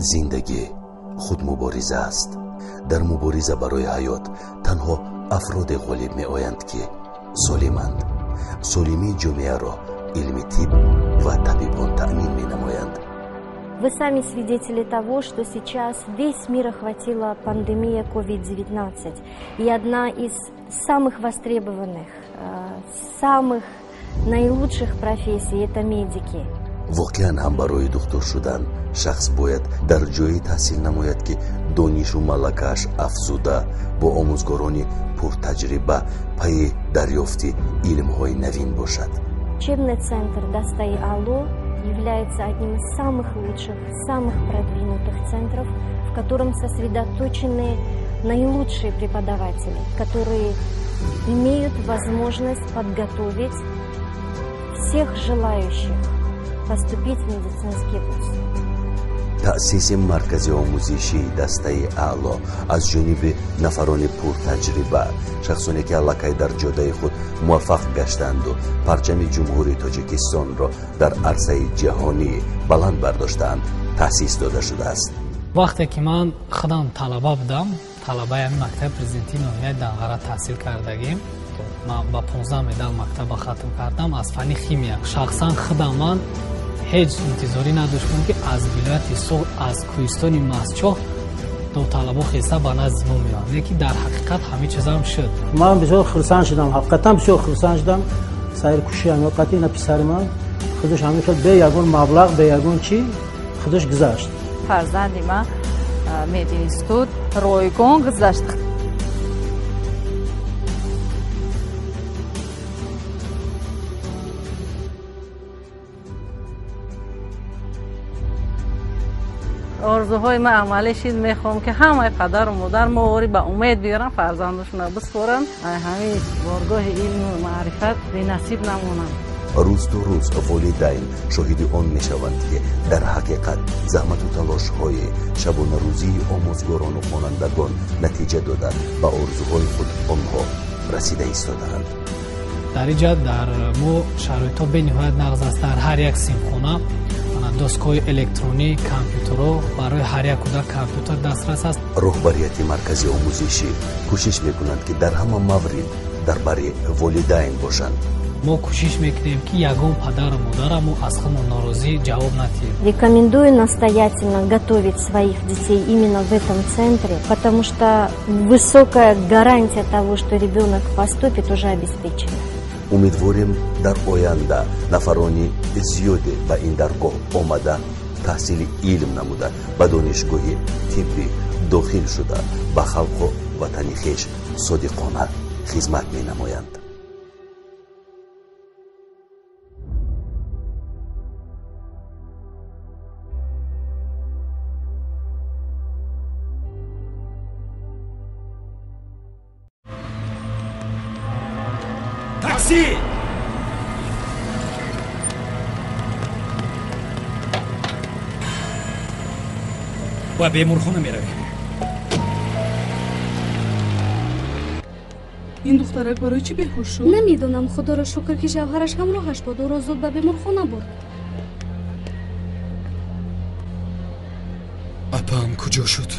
Зиндагӣ худ мубориза аст. Дар мубориза барои ҳаёт танҳо афроде ғолиб меоянд, ки солиманд. Солимии ҷомеаро илми тиб ва табибон таъмин менамоянд. Вы сами свидетели того, что сейчас весь мир охватила пандемия COVID-19. И одна из самых востребованных, самых наилучших профессий – это медики. Воқеан ҳам барои духтур шудан шахс бояд дар ҷое таҳсил намояд, ки донишу малакааш афзуда, бо омӯзгорони пуртаҷриба пайи дарёфти илмҳои навин бошад. Учебный центр Дастаи Аъло является одним из самых лучших, самых продвинутых центров, в котором сосредоточены наилучшие преподаватели, которые имеют возможность подготовить всех желающих поступить в медицинский вуз. Таъсиси маркази омӯзишии Дастаи Аъло аз ҷониби нафарони пуртаҷриба, шахсоне ки аллакай дар ҷодаи худ муваффақ гаштаанду парчами Ҷумҳурии Тоҷикистонро дар арсаи ҷаҳонӣ баланд бардоштаанд, таъсис дода шудааст. Вақте ки ман худам талаба будам, талабаи ҳамин мактаби президентии ноҳияи Данғара таҳсил кардагим, ман ба 15 медал мактаба хатм кардам аз фанни химия. Шахсан худам ман ҳеҷ интизорӣ надоштам, ки аз вилояти Суғд, аз кӯҳистони Мастчоҳ довталабо хеста ба назди мо меоянд, лекин дар ҳақиқат ҳамин чизам шуд. Ман бисёр хурсанд шудам, ҳақиқатан бисёр хурсанд шудам. Сайркуши ҳамиқати ина писари ман худаш ҳамин хел бе ягон маблағ, бе ягон чӣ худаш гузашт. Фарзанди ман мединститут ройгон гузашт. Орзуҳои ман амалӣ шид. Мехоҳам, ки ҳамаи падару модар мовори ба умед биёранд, фарзандошонро биспоранд, ҳамин боргоҳи илму маърифат бенасиб намонанд. Рӯз то рӯз волидайн шоҳиди он мешаванд, ки дар ҳақиқат заҳмату талошҳои шабонарӯзии омӯзгорону хонандагон натиҷа дода, ба орзуҳои худ онҳо расида истодаанд. Дар ин ҷа дар мо шароитҳо бениҳоят нағз аст. Дар ҳар як синфхона доскаҳои электронӣ, компютерҳо, барои ҳар як кӯдак компютер дастрас аст. Роҳбарияти маркази омӯзишӣ кӯшиш мекунанд, ки дар ҳама маврид дар бари волидайн бошанд. Мо кӯшиш мекунем, ки ягон падару модарам мо аз худмон норозӣ ҷавоб надиҳем. Рекомендую настоятельно готовить своих детей именно в этом центре, потому что высокая гарантия того, что ребенок поступит, уже обеспечена. Умедворем, дар оянда нафарони зиёде ба ин даргоҳ омада, таҳсили илм намуда, ба донишгоҳи тиббӣ дохил шуда, ба халқу ватани хеш содиқона хизмат менамоянд. Такси! Ба беморхона меравем. Ин духтарак барои чӣ беҳуш шуд? Намедонам, худоро шукр, ки шавҳараш ҳамроҳаш буд, ӯро зуд ба беморхона бурд. Апаам куҷо шуд?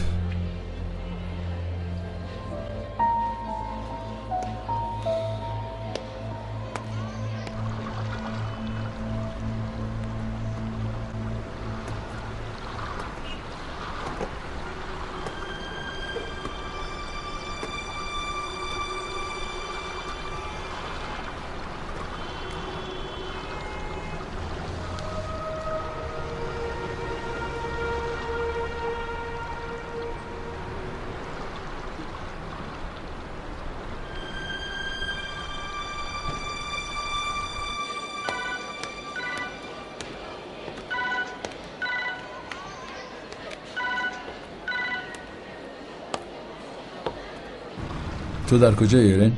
Ту дар куҷои, Эрен?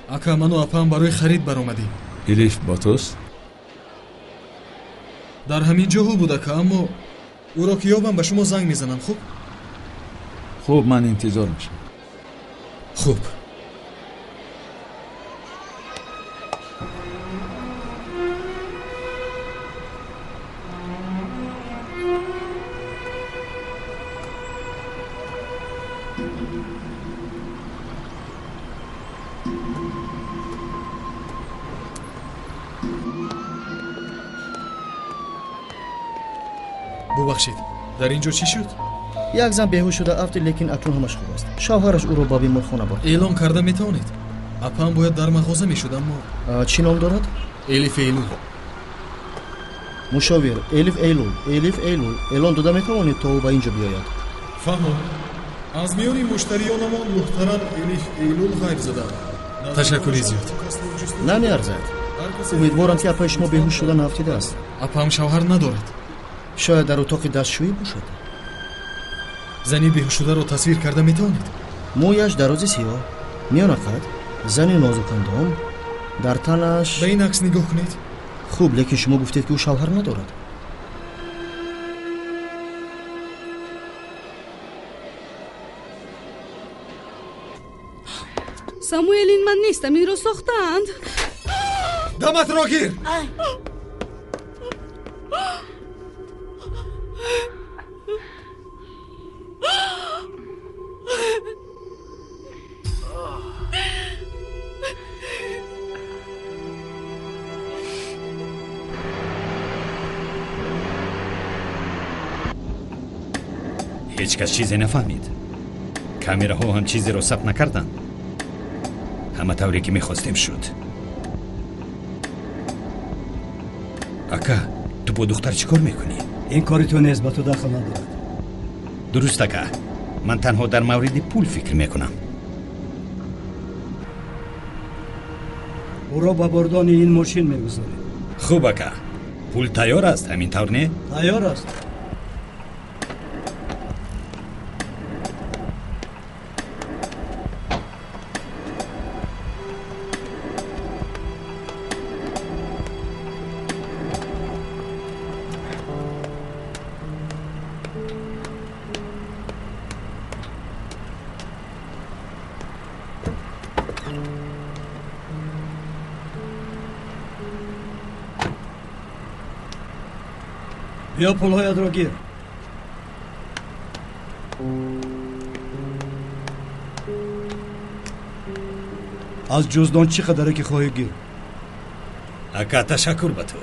Ака, ману апаам барои харид баромадем. Элиф бо туст? Дар ҳамин ҷо ӯ буд, ака, аммо ӯро ки ёбам, ба шумо занг мезанам, хуб? Хуб, ман интизор мешавам. Хуб. Бубахшед, дар ин ҷо чӣ шуд? Як зан беҳуш шуда афтид, лекин акнун ҳамаш хуб аст. Шавҳараш ӯро ба беморхона бурд. Эълон карда метавонед? Апаам бояд дар мағоза мешуд, аммо чӣ ном дорад? Элиф Эйлул. Мушовир, Элиф Эйлул, Элиф Эйлул. Эълон дода метавонед, то ӯ ба ин ҷо биёяд? Фаҳмам. Аз миёни муштариёнамон муҳтарам Элиф Эйлул ғайб заданд. Ташаккури зиёд. Намеарзад. Умедворам, ки апаи шумо беҳуш шуда наафтидааст. Апаам шавҳар надорад. Шояд дар утоқи дастшӯӣ бошад. Зани беҳушшударо тасвир карда метавонед? Мӯяш дарози сиёҳ, миёна қад, зани нозукандом, дар танаш. Ба ин акс нигоҳ кунед. Хуб, лекин шумо гуфтед, ки ӯ шавҳар надорад. Самуэл, ин ман нестам, инро сохтаанд. Даматро гир! Ҳеҷ кас чизе нафаҳмид. Камераҳо ҳам чизеро сабт накарданд. Ҳама тавре ки мехостем шуд. Ака, ту бо духтар чӣ кор мекунӣ? Ин кори ту нест, ба ту дахл надорад. Дуруст, ака. Ман танҳо дар мавриди пул фикр мекунам. Ӯро ба бордони ин мошин мегузорем. Хуб, ака. Пул тайёр аст, ҳамин тавр не? Тайёр аст. Биё, пулҳоятро гир. Аз ҷуздон чӣ қадаре ки хоҳӣ гир. Ака, ташаккур ба ту.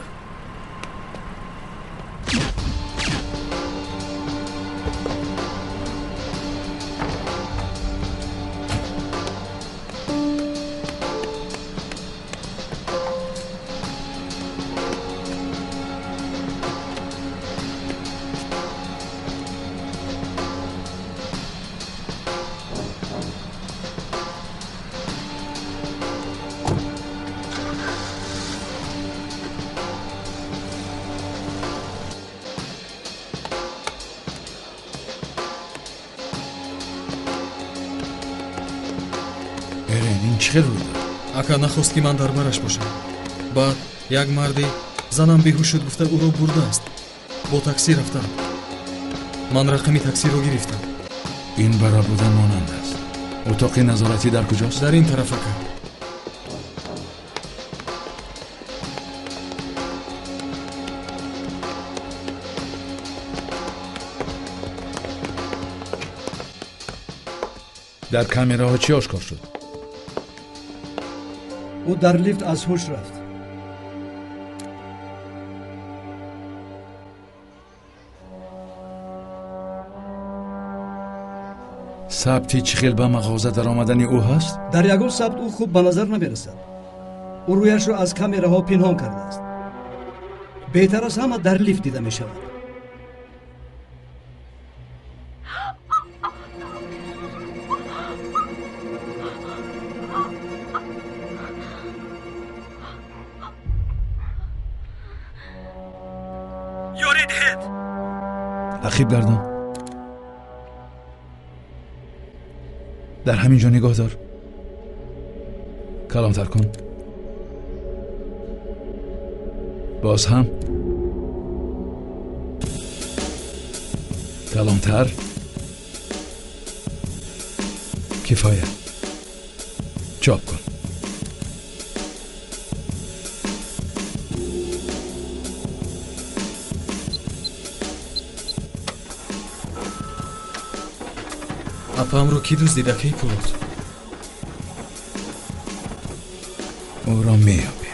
Чӣ хел рӯй дод? Ака нахост, ки ман дар бараш бошам. Баъд як марде занам беҳуш шуд гуфта ӯро бурдааст. Бо таксӣ рафтам. Ман рақами таксиро гирифтам. Ин ба рабуда монанд аст. Утоқи назоратӣ дар куҷост? Дар ин тараф, ака. Дар камераҳо чӣ ошкор шуд? Ӯ дар лифт аз ҳуш рафт. Сабти чӣ хел ба мағоза даромадани ӯ ҳаст? Дар ягон сабт ӯ хуб ба назар намерасад. Ӯ рӯяшро аз камераҳо пинҳон кардааст. Беҳтар аз ҳама дар лифт дида мешавад. Рақиб гардон. Дар ҳамин ҷо нигоҳ дор. Каломтар кун. Боз ҳам каломтар. Кифоя. Чоп кун. Апаамро кӣ дуздид, акаи Пулод? Ӯро меёбем.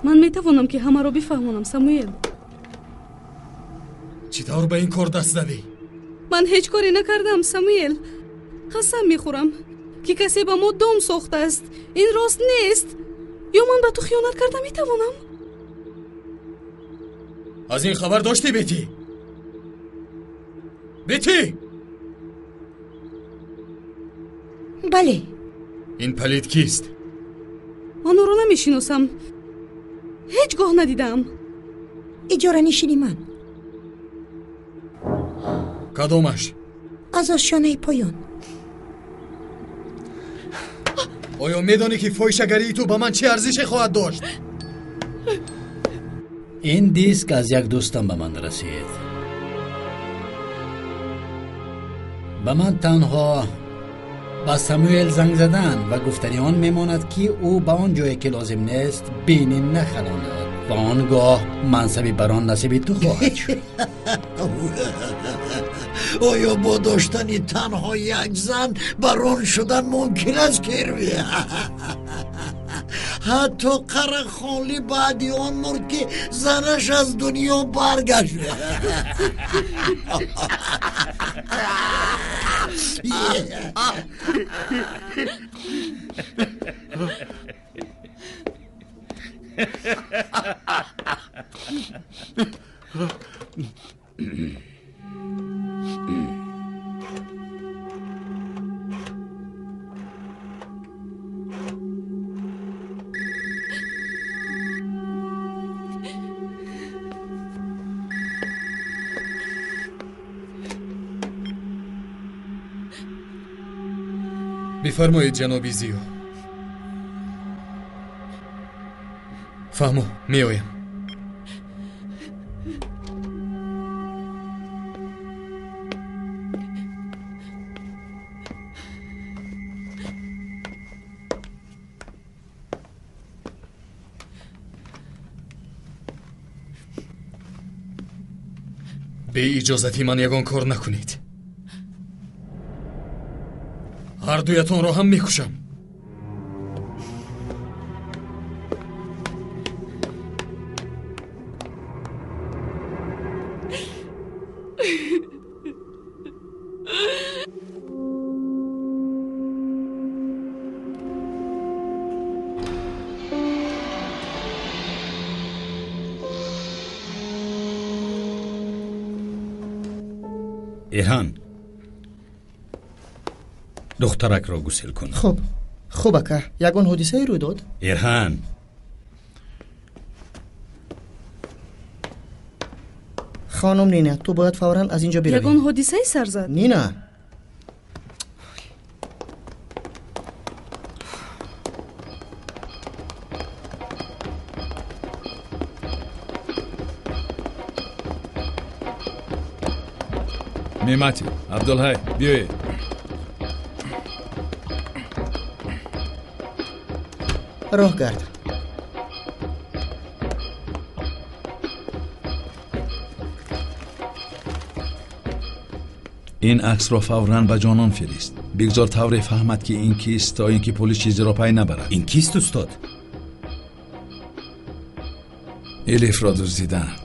Ман метавонам ки ҳамаро бифаҳмонам, Самуэл. Чӣ тавр ба ин кор даст задӣ? Ман ҳеҷ коре накардам, Самуэл. Қасам мехӯрам, ки касе ба мо дом сохтааст. Ин рост нест. Ё ман ба ту хиёнат карда метавонам? Аз ин хабар доштӣ, Бетӣ? Бетӣ! Бале. Ин палид кист? Ман ӯро намешиносам. Ҳеҷ гоҳ надидаам. Иҷоранишини ман. Кадомаш? Аз ошёнаи поён. Оё медонӣ, ки фоҳишагарии ту ба ман чӣ арзише хоҳад дошт? Ин диск аз як дӯстам ба ман расид. Ба ман танҳо ба Самуэл занг задан ва гуфтани он мемонад, ки ӯ ба он ҷое ки лозим нест бинӣ нахалонад ва он гоҳ мансаби барон насиби ту хоҳад шуд. Оё бо доштани танҳо як зан барон шудан мумкин аст, Кирви? Ҳатто Қарахонли баъди он мурд, ки занаш аз дунё баргашт. Бифармоед, ҷаноби Зиё. Фаҳмо, меоям. Бе иҷозати ман ягон кор накунед. Ҳардуятонро ҳам мекушам. Эрҳан, духтаракро гусел кун. Хуб, хуб, ака. Ягон ҳодисае рӯй дод? Эрҳан, хонум Нина, ту бояд фавран аз ин ҷо биравӣ. Ягон ҳодисае сар зад? Нина, Неъмати, Абдулҳай, биёед. Роҳ гард. Ин аксро фавран ба ҷонон фирист. Бигзор тавре фаҳмад, ки ин кист, то ин ки полис чизеро пай набарад. Ин кист, устод? Элифро дуздидаанд.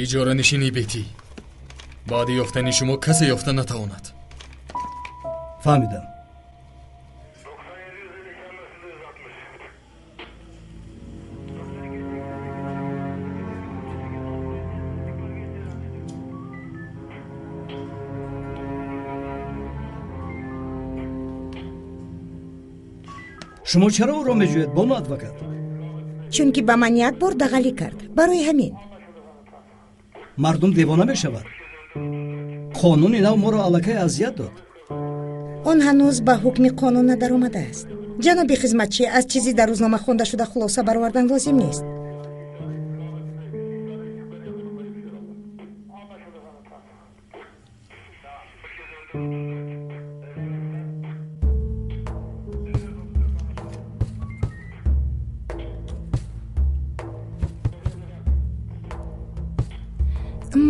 Иҷоранишини Бетӣ. Баъди ёфтани шумо касе ёфта натавонад. Фаҳмидам. Шумо чаро ӯро меҷӯед, бону адвокат? Чунки ба ман як бор дағалӣ кард, барои ҳамин. Мардум девона мешавад. Қонуни нав моро аллакай азият дод. Он ҳанӯз ба ҳукми қонун надаромадааст. Ҷаноби хизматчӣ, аз чизе дар рӯзнома хонда шуда хулоса баровардан лозим нест.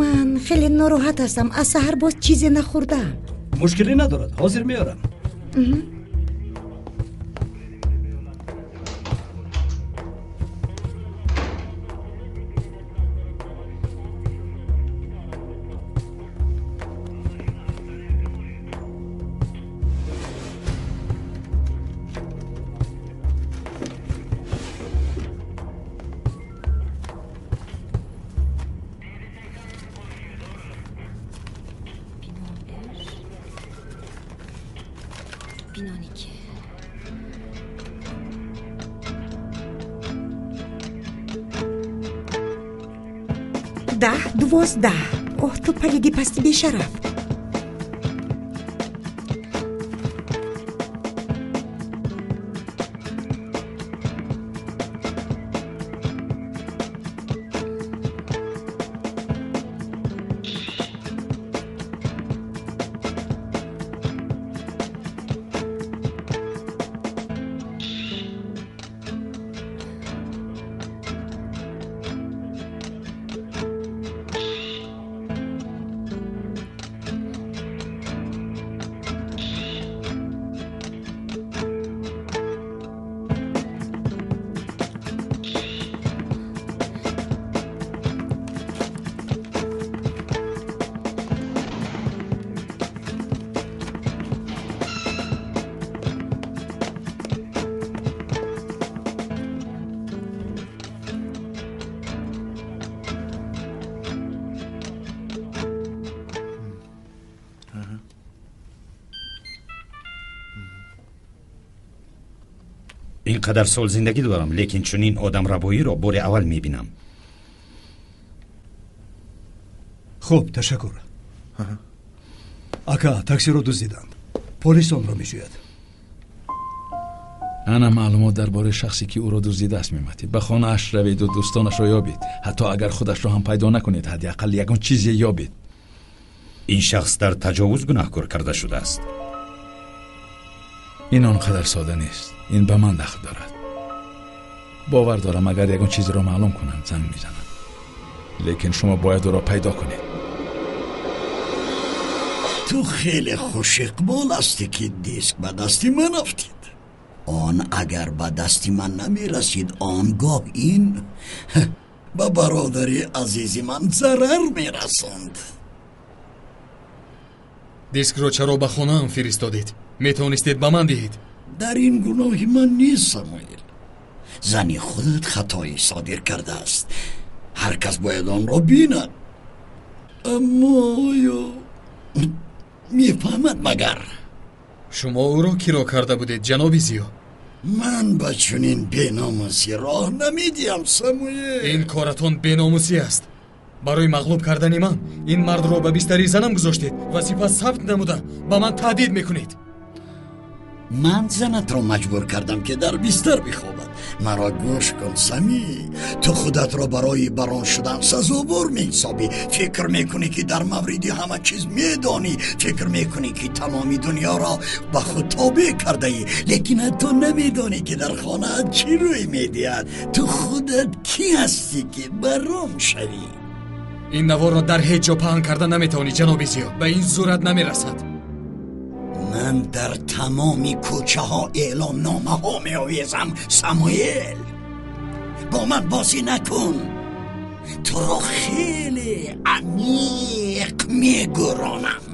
Ман хеле нороҳат ҳастам. Аз саҳар боз чизе нахӯрдаам. Мушкилӣ надорад, ҳозир меорам. Даҳ, 12. Оҳ, ту палиди пасти бешараф. Ин қадар сол зиндагӣ дорам, лекин чунин одамрабоиро бори аввал мебинам. Хуб, ташаккур. Ака, таксиро дуздиданд. Полис онро меҷӯяд. Ана маълумот дар бораи шахсе ки ӯро дуздидааст, мематӣ. Ба хонааш раведу дӯстонашро ёбед. Ҳатто агар худашро ҳам пайдо накунед, ҳадди ақал ягон чизе ёбед. Ин шахс дар таҷовуз гунаҳкор карда шудааст. Ин он қадар сода нест. Ин ба ман дахл дорад. Бовар дорам, агар ягон чизеро маълум кунанд, занг мезанам. Лекин шумо бояд ӯро пайдо кунед. Ту хеле хушиқбол ҳастӣ, ки диск ба дасти ман афтид. Он агар ба дасти ман намерасид, он гоҳ ин ба бародари азизи ман зарар мерасонд. Дискро чаро ба хонаам фиристодед? Метавонистед ба ман диҳед. Дар ин гуноҳи ман нест, Самуил. Зани худат хатое содир кардааст. Ҳар кас бояд онро бинад. Аммо оё мефаҳмад магар? Шумо ӯро киро карда будед, ҷаноби Зиё? Ман ба чунин беномусӣ роҳ намедиҳам, Самуил. Ин коратон беномусӣ аст. Барои мағлуб кардани ман ин мардро ба бистари занам гузоштед ва сипас сабт намуда ба ман таҳдид мекунед. Ман занатро маҷбур кардам, ки дар бистар бихобад. Маро гӯш кун, Сами. Ту худатро барои барон шудан сазовор меҳисобӣ. Фикр мекунӣ, ки дар мавриди ҳама чиз медонӣ. Фикр мекунӣ, ки тамоми дунёро ба худ тобеъ кардаӣ, лекин ҳатто намедонӣ, ки дар хонаат чӣ рӯй медиҳад. Ту худат кӣ ҳастӣ, ки барон шавӣ? Ин наворро дар ҳеҷ ҷо паҳн карда наметавонӣ, ҷаноби Зиё. Ба ин зурат намерасад. Ман дар тамоми кӯчаҳо эълонномаҳо меовезам, Самуэл. Бо ман бозӣ накун. Туро хеле амиқ мегӯронам.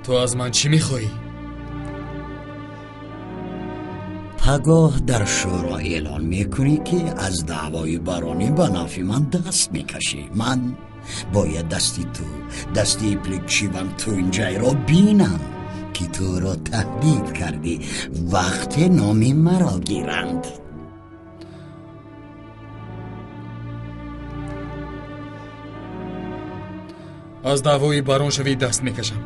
Ту аз ман чӣ мехоҳӣ? Пагоҳ дар шӯро эълон мекунӣ, ки аз даъвои баронӣ ба нафъи ман даст мекашӣ. Ман бояд дасти ту, дасти Ипликчиван Тунҷайро бинам, ки туро таҳдид кардӣ, вақте номи маро гиранд. Аз даъвои бароншавӣ даст мекашам,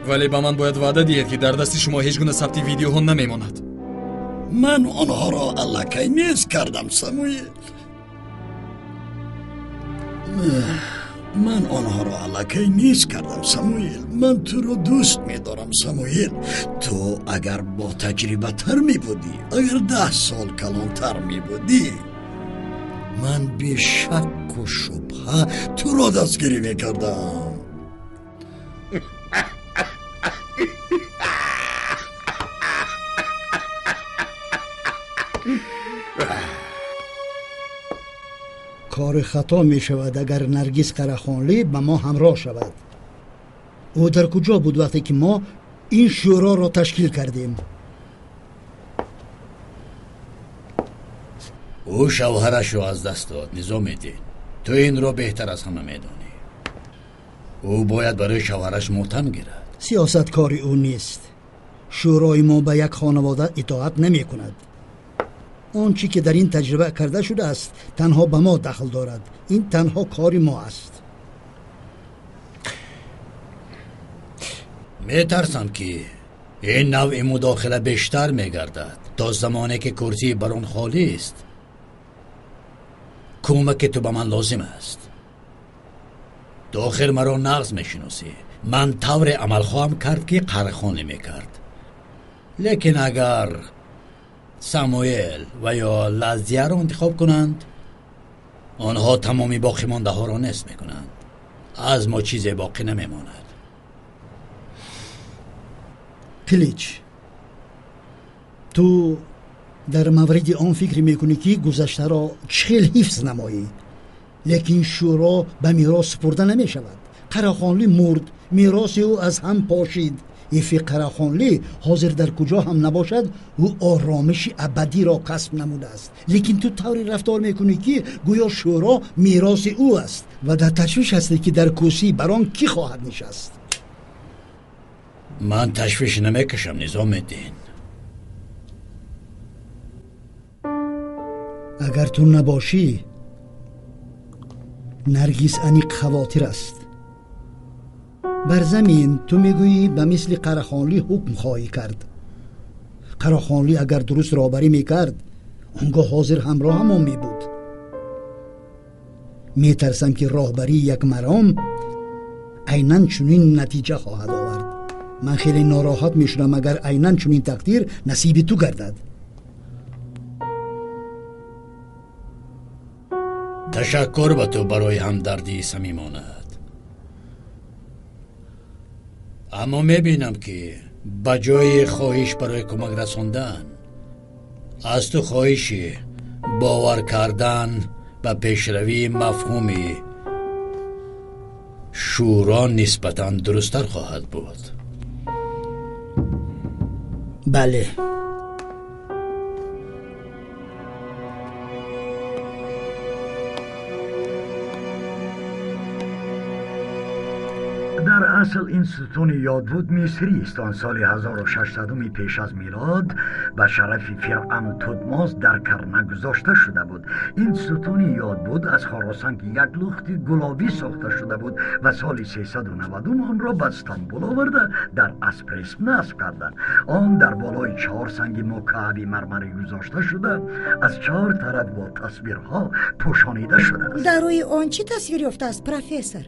вале ба ман бояд ваъда диҳед, ки дар дасти шумо ҳеҷ гуна сабти видеоҳо намемонад. Ман онҳоро аллакай низ кардам, Самуил. Ман онҳоро аллакай низ кардам, Самуил. Ман туро дӯст медорам, Самуил. Ту агар ботаҷрибатар мебудӣ, агар 10 сол калонтар мебудӣ, ман бешакку шубҳа туро дастгирӣ мекардам. Кори хато мешавад, агар Наргиз Қарахонлӣ ба мо ҳамроҳ шавад. Ӯ дар куҷо буд вақте ки мо ин шӯроро ташкил кардем? Ӯ шавҳарашро аз даст дод, Низомиддин. Ту инро беҳтар аз ҳама медонӣ. Ӯ бояд барои шавҳараш мотам гирад. Сиёсат кори ӯ нест. Шӯрои мо ба як хонавода итоат намекунад. Он чӣ ки дар ин таҷриба карда шудааст, танҳо ба мо дахл дорад. Ин танҳо кори мо аст. Метарсам, ки ин навъи мудохила бештар мегардад то замоне ки курсии барон холист. Кӯмаки ту ба ман лозим аст. Ту охир маро нағз мешиносӣ. Ман тавре амал хоҳам кард, ки Қарахонлӣ мекард. Лекин агар Самуэл ва ё Лазияро интихоб кунанд, онҳо тамоми боқимондаҳоро нест мекунанд. Аз мо чизе боқӣ намемонад. Қилич, ту дар мавриди он фикр мекунӣ, ки гузаштаро чӣ хел ҳифз намоӣ, лекин шӯро ба мерос супурда намешавад. Қарахонлӣ мурд, мероси ӯ аз ҳам пошид. Ифи Қарахонлӣ ҳозир дар куҷо ҳам набошад, ӯ оромиши абадиро касб намудааст. Лекин ту тавре рафтор мекунӣ, ки гӯё шӯро мероси ӯ аст ва дар ташвиш ҳастӣ, ки дар курсии барон кӣ хоҳад нишаст. Ман ташвиш намекашам, Низомиддин. Агар ту набошӣ, Наргиз аниқ хавотир аст. Бар замин ту мегӯӣ ба мисли Қарахонлӣ ҳукм хоҳӣ кард. Қарахонлӣ агар дуруст роҳбарӣ мекард, он гоҳ ҳозир ҳамроҳамон мебуд. Метарсам, ки роҳбарии як маром айнан чунин натиҷа хоҳад овард. Ман хеле нороҳат мешудам, агар айнан чунин тақдир насиби ту гардад. Ташаккур ба ту барои ҳамдардии самимонат. Аммо мебинам, ки ба ҷои хоҳиш барои кӯмак расондан, аз ту хоҳиши бовар кардан ба пешравии мафҳуми шӯро нисбатан дурусттар хоҳад буд. Бале. Дар асл ин сутуни ёдбуд мисрист. Он соли 1600 пеш аз милод ба шарафи Фиръавн Тутмос дар Карна гузошта шуда буд. Ин сутуни ёдбуд аз хоросанги як лухти гулобӣ сохта шуда буд ва соли 390 онро ба Стамбул оварда дар Аспресп насб карданд. Он дар болои 4 санги мукааби мармарӣ гузошта шуда, аз 4 тараф бо тасвирҳо пӯшонида шудааст. Дар рӯи он чӣ тасвир ёфтааст, профессор?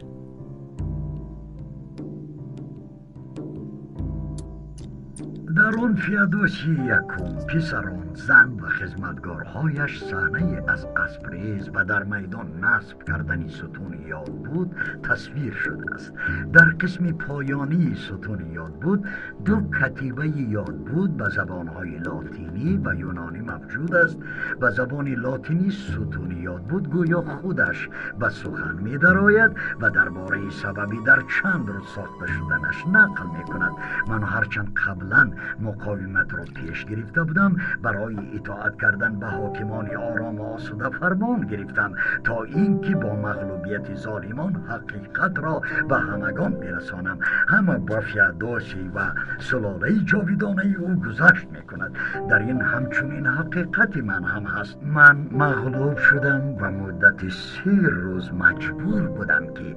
Дар он Феодосии якум, писарон, зан ва хизматгорҳояш саҳнаи аз аспрез ва дар майдон насб кардани сутуни ёдбуд тасвир шудааст. Дар қисми поёнии сутуни ёдбуд ду катибаи ёдбуд ба забонҳои лотинӣ ва юнонӣ мавҷуд аст. Ба забони лотинӣ сутуни ёдбуд гӯё худаш ба сухан медарояд ва дар бораи сабаби дар чанд рӯз сохта шуданаш нақл мекунад. Ман ҳарчанд қаблан муқовиматро пеш гирифта будам, барои итоат кардан ба ҳокимони ором ва осуда фармон гирифтам, то ин ки бо мағлубияти золимон ҳақиқатро ба ҳамагон бирасонам. Ҳама бо Феодосий ва сулолаи ҷовидонаи ӯ гузашт мекунад. Дар ин ҳамчунин ҳақиқати ман ҳам ҳаст. Ман мағлуб шудам ва муддати 3 рӯз маҷбур будам, ки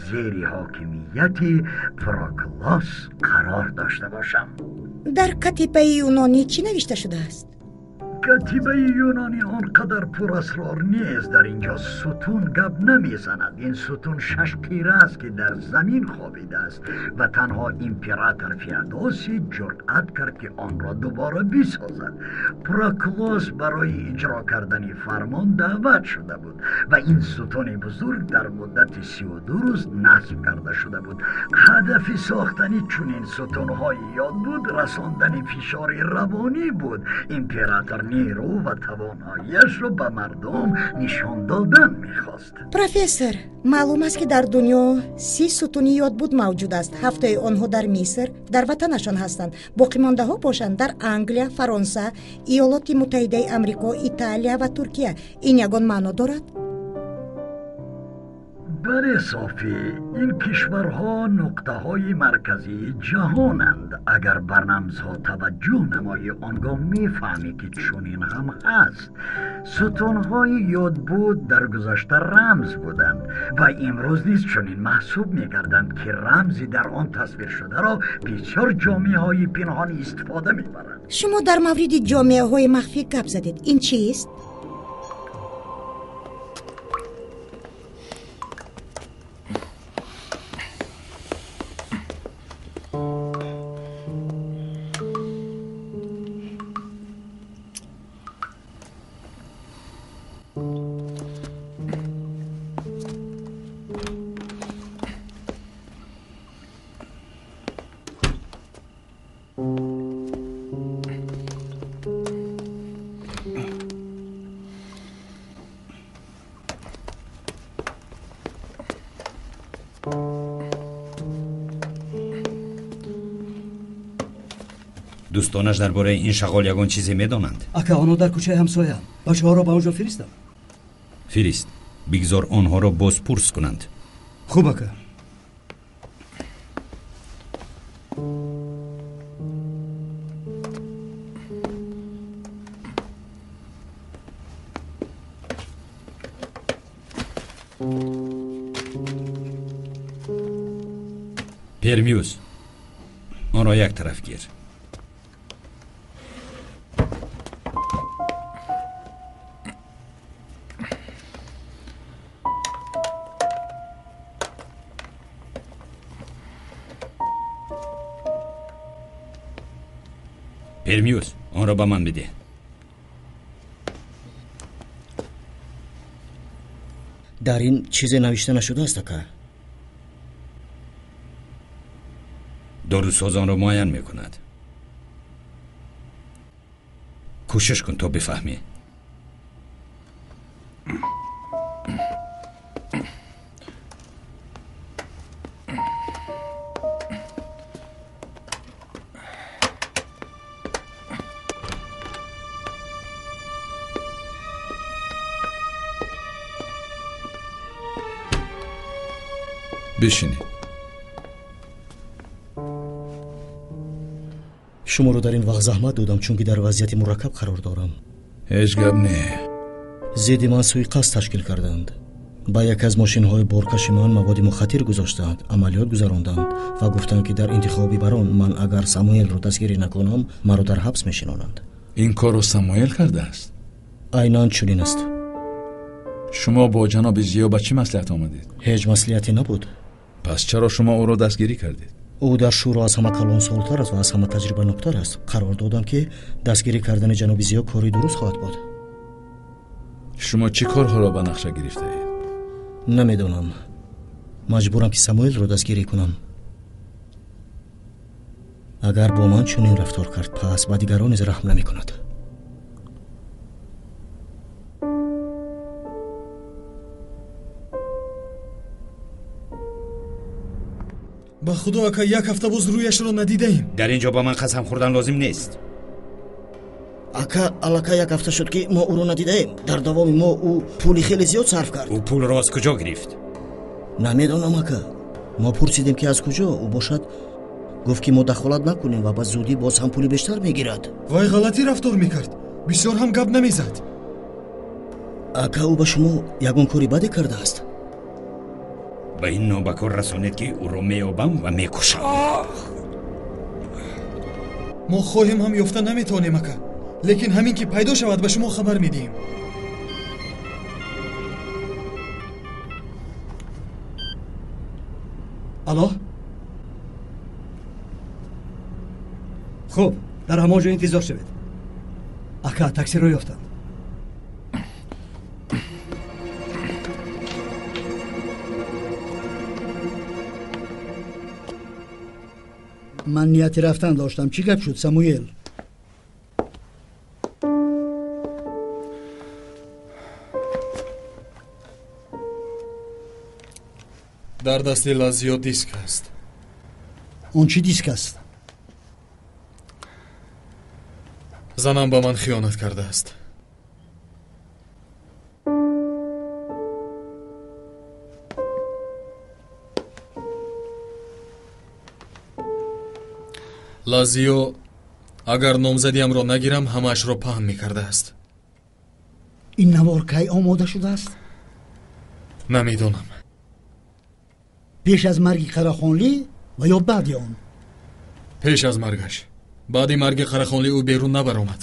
зери ҳокимияти Проклос қарор дошта бошам. Дар катибаи юнонӣ чӣ навишта шудааст? Катибаи юнонӣ он қадар пурасрор нест. Дар инҷо сутун гап намезанад. Ин сутун 6 қира аст, ки дар замин хобидааст ва танҳо император Феодосий ҷуръат кард, ки онро дубора бисозад. Проклос барои иҷро кардани фармон даъват шуда буд ва ин сутуни бузург дар муддати 32 рӯз насб карда шуда буд. Ҳадафи сохтани чунин сутунҳои ёдбуд расондани фишори равонӣ буд. Император нерӯ ва тавоноияшро ба мардум нишон додан мехост. Профессор, маълум аст, ки дар дунё 30 сутуни ёдбуд мавҷуд аст. 7 онҳо дар Миср, дар ватанашон ҳастанд. Боқимондаҳо бошанд дар Англия, Фаронса, Иёлоти Муттаҳидаи Амрико, Италия ва Туркия. Ин ягон маъно дорад? Бале, Софӣ, ин кишварҳо нуқтаҳои марказии ҷаҳонанд. Агар ба рамзҳо таваҷҷӯҳ намоӣ, он гоҳ мефаҳмӣ, ки чунин ҳам ҳаст. Сутунҳои ёдбуд дар гузашта рамз буданд ва имрӯз низ чунин маҳсуб мегарданд, ки рамзи дар он тасвиршударо бисёр ҷомеаҳои пинҳонӣ истифода мебаранд. Шумо дар мавриди ҷомеаҳои махфӣ гап задед. Ин чист? Дӯстонаш дар бораи ин шағол ягон чизе медонанд? Ака, онҳо дар кӯчаи ҳамсояанд. Бачаҳоро ба он ҷо фиристам. Фирист. Бигзор онҳоро бозпурс кунанд. Хуб, ака. Пермюз, онро як тараф гир. Пермюз, онро ба ман бидеҳ. Дар ин чизе навишта нашудааст, ака. Дорусоз онро муайян мекунад. Кӯшиш кун то бифаҳмӣ. Бишинед. Шуморо дар ин вақт заҳмат додам, чунки дар вазъияти мураккаб қарор дорам. Ҳеҷ гап не. Зидди ман суиқасд ташкил карданд. Ба яке аз мошинҳои боркаши ман маводи мухаттир гузоштаанд, амалиёт гузаронданд ва гуфтанд, ки дар интихоби барон ман агар Самуэлро дастгирӣ накунам, маро дар ҳабс мешинонанд. Ин корро Самуэл кардааст? Айнан чунин аст. Шумо бо ҷаноби Зиё ба чӣ маслиҳат омадед? Ҳеҷ маслиҳате набуд. Пас чаро шумо ӯро дастгирӣ кардед? Ӯ дар шӯро аз ҳама калонсолтар аст ва аз ҳама таҷрибаноктар аст. Қарор додам, ки дастгирӣ кардани ҷаноби Зиё кори дуруст хоҳад буд. Шумо чӣ корҳоро ба нақша гирифтаед? Намедонам. Маҷбурам, ки Самуэлро дастгирӣ кунам. Агар бо ман чунин рафтор кард, пас ба дигарон низ раҳм намекунад. Ба худо, ака, як ҳафта боз рӯяшро надидаем. Дар ин ҷо ба ман қасам хӯрдан лозим нест. Ака, аллакай як ҳафта шуд, ки мо ӯро надидаем. Дар давоми мо ӯ пули хеле зиёд сарф кард. Ӯ пулро аз куҷо гирифт? Намедонам, ака. Мо пурсидем, ки аз куҷо, ӯ бошад гуфт, ки мо дахолат накунем ва ба зудӣ боз ҳам пули бештар мегирад. Вай ғалатӣ рафтор мекард, бисёр ҳам гап намезад. Ака, ӯ ба шумо ягон кори баде кардааст? Ба ин нобакор расонед, ки ӯро меёбам ва мекушам. Мо хоҳем ҳам ёфта наметавонем, ака, лекин ҳамин ки пайдо шавад, ба шумо хабар медиҳем. Алло, хуб, дар ҳамон ҷо интизор шавед. Ака, таксиро ёфтанд. Ман нияти рафтан доштам. Чӣ гап шуд, Самуэл? Дар дасти Лазиё диск аст. Он чӣ диск аст? Занам ба ман хиёнат кардааст. Лазиё, агар номзадиамро нагирам, ҳамаашро паҳн мекардааст. Ин навор кай омода шудааст? Намедонам. Пеш аз марги Қарахонлӣ ва ё баъди он? Пеш аз маргаш. Баъди марги Қарахонлӣ ӯ берун набаромад.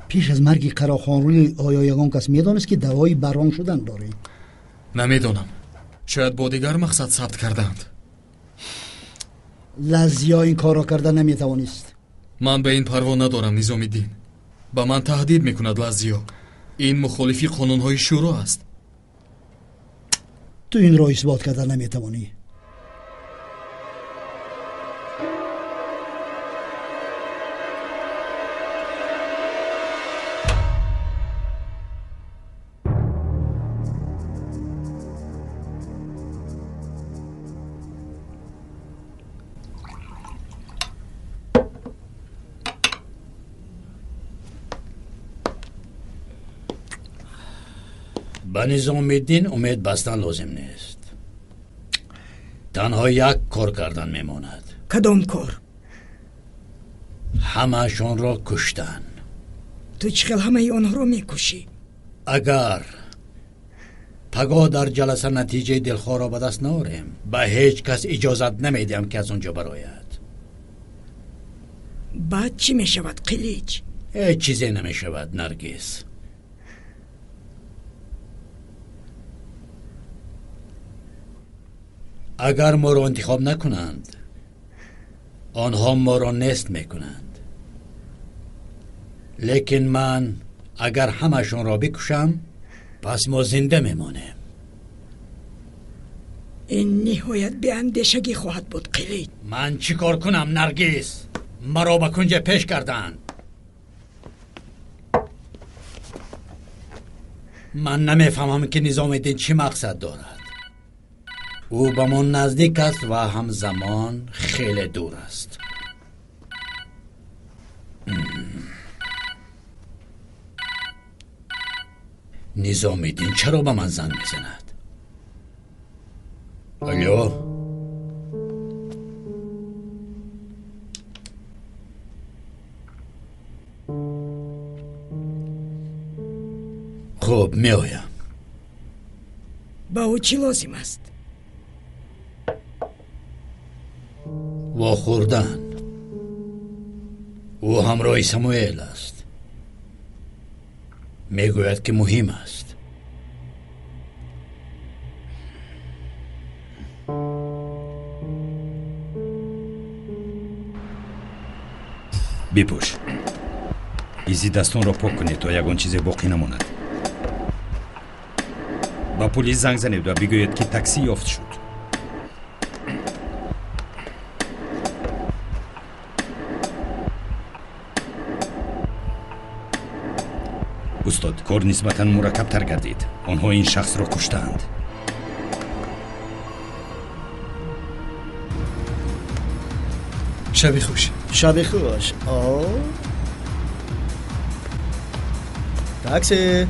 Пеш аз марги Қарахонлӣ оё ягон кас медонист, ки даъвои барон шудан дорӣ? Намедонам. Шояд бо дигар мақсад сабт кардаанд. Лазиё ин корро карда наметавонист. Ман ба ин парво надорам, Низомиддин. Ба ман таҳдид мекунад Лазиё. Ин мухолифи қонунҳои шӯро аст. Ту инро исбот карда наметавонӣ. Ба Низомиддин умед бастан лозим нест. Танҳо як кор кардан мемонад. Кадом кор? Ҳамаашонро куштан. Ту чӣ хел ҳамаи онҳоро мекушӣ? Агар пагоҳ дар ҷаласа натиҷаи дилхоҳро ба даст наорем, ба ҳеҷ кас иҷозат намедиҳам, ки аз он ҷо барояд. Баъд чӣ мешавад, Қилич? Ҳеҷ чизе намешавад, Наргиз. Агар моро интихоб накунанд, онҳо моро нест мекунанд. Лекин ман агар ҳамашонро бикушам, пас мо зинда мемонем. Ин ниҳоят беандешагӣ хоҳад буд, Қилич. Ман чӣ кор кунам, Наргиз? Маро ба кунҷа пеш карданд. Ман намефаҳмам, ки Низомиддин чӣ мақсад дорад. Ӯ ба мо наздик аст ва ҳамзамон хеле дур аст. Низомиддин чаро ба ман занг мезанад? Алло? Хуб, меоям. Ба ӯ чӣ лозим аст? Вохӯрдан. Ӯ ҳамроҳи Самуэл аст. Мегӯяд, ки муҳим аст. Бипӯш. Изи дастонро пок кунед, то ягон чизе боқӣ намонад. Ба пулис занг занед ва бигӯед, ки таксӣ ёфт шуд. Устод, кор нисбатан мураккабтар гардид. Онҳо ин шахсро куштаанд. Шаби хуш. Шаби хуш. Такси.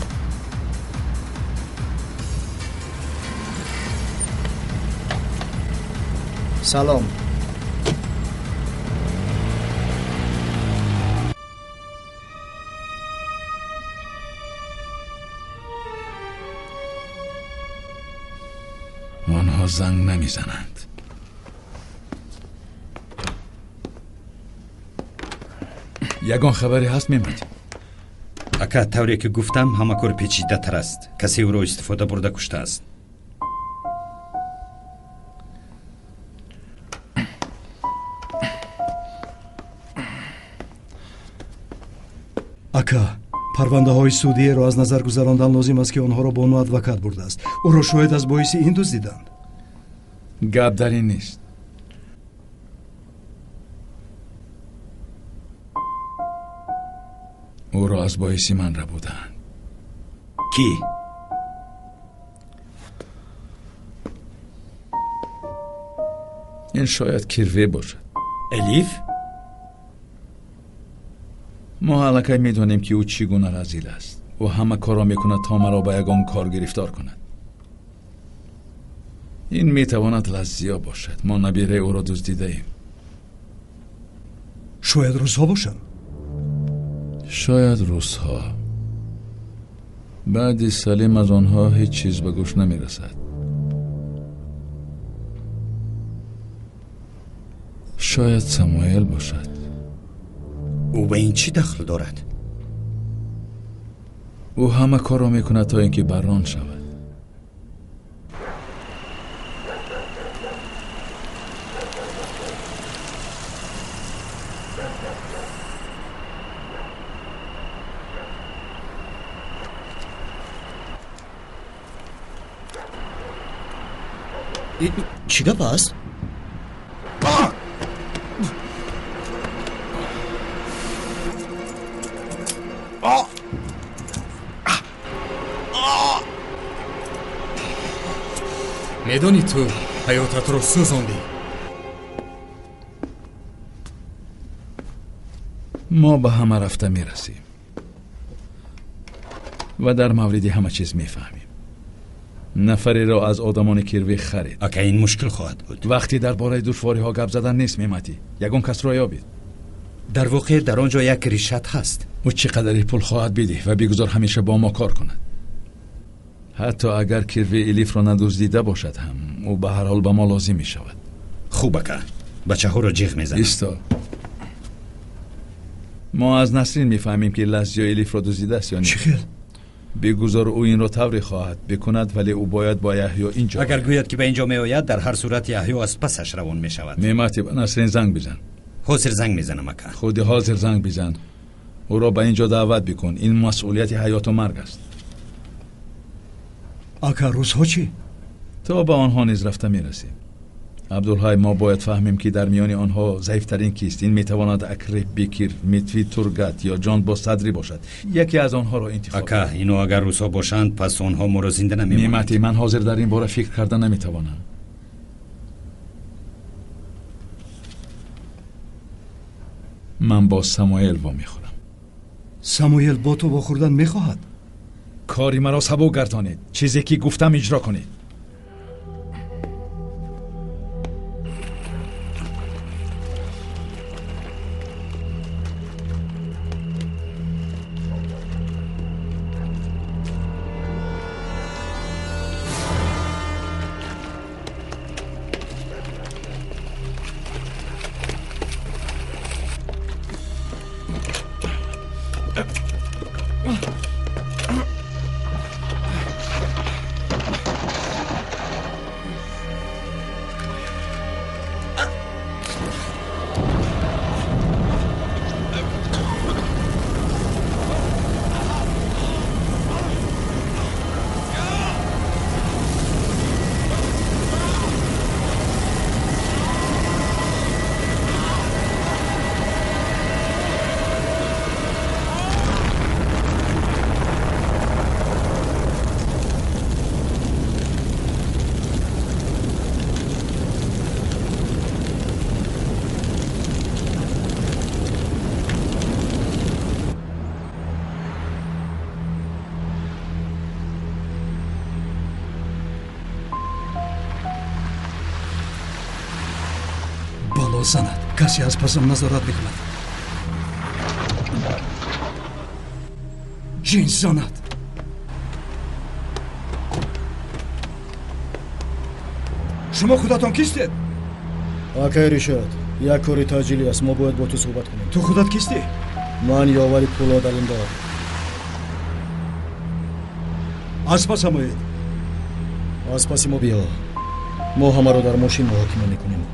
Салом. Онҳо занг намезананд. Ягон хабаре ҳаст, Мемат? Ака, тавре ки гуфтам, ҳама кор печидатар аст. Касе ӯро истифода бурда куштааст. Ака, парвандаҳои судиеро аз назар гузарондан лозим аст, ки онҳоро бону адвокат бурдааст. Ӯро шояд аз боиси ин дуздиданд. Гап дар ин нест. Ӯро аз боиси ман рабуданд. Кӣ? Ин шояд Кирве бошад. Элиф? Мо аллакай медонем, ки ӯ чӣ гуна разил аст. Ӯ ҳама корро мекунад, то маро ба ягон кор гирифтор кунад. Ин метавонад Лаззиё бошад. Мо набираи ӯро дуздидаем. Шояд русҳо бошанд. Шояд русҳо. Баъди Салим аз онҳо ҳеҷ чиз ба гӯш намерасад. Шояд Самуэл бошад. Ӯ ба ин чӣ дахл дорад? Ӯ ҳама корро мекунад, то ин ки барон шавад. Чӣ гап аст? Медонӣ, ту ҳаётатро сӯзондӣ. Мо ба ҳама рафта мерасем ва дар мавриди ҳама чиз мефаҳмем. Нафареро аз одамони Кирве харид. Ака, ин мушкил хоҳад буд. Вақте дар бораи душвориҳо гап задан нест, Мематӣ. Ягон касро ёбед. Дар воқеъ дар он ҷо як ришат ҳаст. Ӯ чӣ қадаре пул хоҳад бидиҳ ва бигузор ҳамеша бо мо кор кунад. Ҳатто агар Кирве Элифро надуздида бошад ҳам, ӯ ба ҳар ҳол ба мо лозим мешавад. Хуб, ака, бачаҳоро ҷиғ мезанам. Исто. Мо аз Насрин мефаҳмем, ки Лаззиё Элифро дуздидааст ё не. Чӣ хел? Бигузор ӯ инро тавре хоҳад бикунад, вале ӯ бояд бо Яҳё инҷо. Агар гӯяд, ки ба инҷо меояд, дар ҳар сурат Яҳё аз пасаш равон мешавад. Мемати, ба Насрин занг бизан. Ҳозир занг мезанам, ака. Худи ҳозир занг бизан. Ӯро ба инҷо даъват бикун. Ин масъулияти ҳаёту марг аст. Ака, русҳо чӣ? То ба онҳо низ рафта мерасем. Абдулҳай, мо бояд фаҳмем, ки дар миёни онҳо заифтарин кист. Ин метавонад Акреб, Бекир, Метви, Тургат ё Ҷон бо Садри бошад. Яке аз онҳоро интихоб. Ака, ино агар русҳо бошанд, пас онҳо моро зинда намемонанд. Мемати, ман ҳозир дар ин бора фикр карда наметавонам. Ман бо Самуэл вомехӯрам. Самуэл бо ту вохӯрдан мехоҳад? Кори маро сабук гардонед. Чизе ки гуфтам иҷро кунед. О, занат, касе аз пасам назорат мекунад. Ҷин занат. Шумо худатон кистед? Акай Ришад, як кори таъҷилӣ аст, мо бояд бо ту суҳбат кунем. Ту худат кистӣ? Ман ёвари Пулод Алимдор. Аз пасам оед. Аз паси мо биё. Мо ҳамаро дар мошин муҳокима мекунем.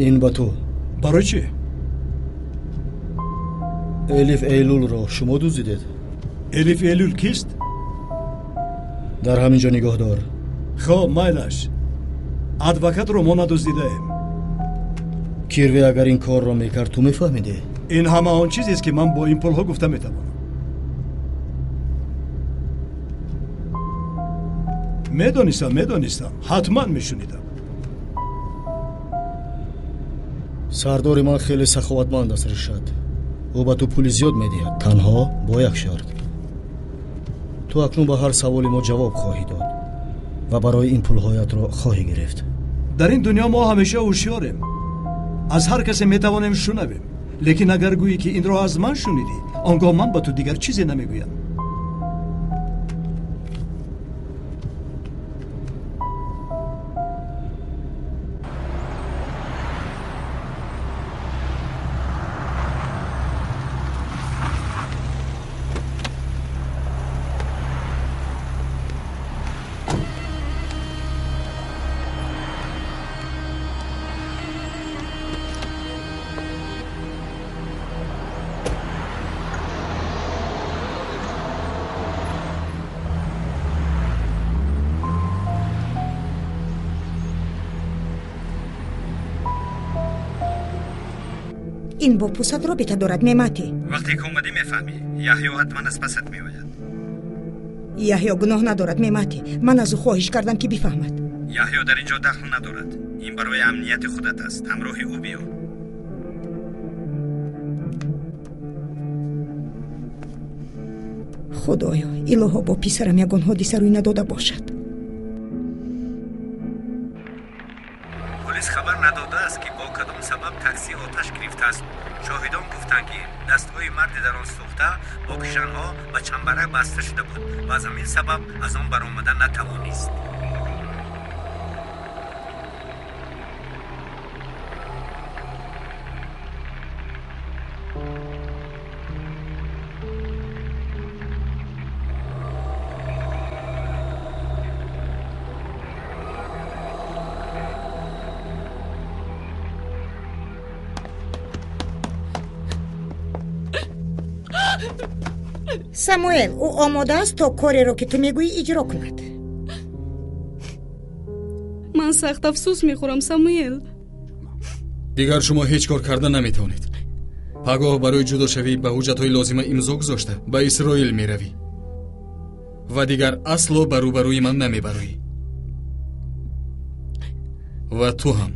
Ин ба ту. Барои чӣ? Элиф Эйлулро шумо дуздидед. Элиф Эйлул кист? Дар ҳамин ҷо нигоҳ дор. Хоб, майлаш. Адвокатро мо надуздидаем. Кирве агар ин корро мекард, ту мефаҳмидӣ? Ин ҳама он чизест, ки ман бо ин пулҳо гуфта метавонам. Медонистам, медонистам. Ҳатман мешунидам. Сардори ман хеле саховатманд аст, Ришад. Ӯ ба ту пули зиёд медиҳад, танҳо бо як шарт. Ту акнун ба ҳар саволи мо ҷавоб хоҳӣ дод ва барои ин пулҳоятро хоҳӣ гирифт. Дар ин дунё мо ҳамеша ҳушёрем. Аз ҳар касе метавонем шунавем. Лекин агар гӯӣ, ки инро аз ман шунидӣ, он гоҳ ман ба ту дигар чизе намегӯям. Ин бо пусат робита дорад, Мемати. Вақте ки омадӣ мефаҳмӣ, Яҳё ҳатман аз пасат меояд. Яҳё гуноҳ надорад, Мемати. Ман аз ӯ хоҳиш кардам, ки бифаҳмад. Яҳё дар ин ҷо дахл надорад. Ин барои амнияти худат аст. Ҳамроҳи ӯ биё. Худоё, илоҳо бо писарам ягон ҳодиса рӯй надода бошад. Полис хабар надодааст, ки бо кадом сабаб такси оташ гирифтааст. Шоҳидон гуфтанд, ки дастҳои марди дар он сӯхта бо кишанҳо ба чамбарак баста шуда буд ва аз ҳамин сабаб аз он баромада натавонист. Самуэл, ӯ омода аст то кореро, ки ту мегӯӣ, иҷро кунад. Ман сахт афсӯс мехӯрам, Самуэл. Дигар шумо ҳеҷ кор карда наметавонед. Пагоҳ барои ҷудошавӣ ба ҳуҷҷатҳои лозима имзо гузошта ба Исроил меравӣ ва дигар асло ба рӯбарӯи ман намебароӣ. Ва ту ҳам.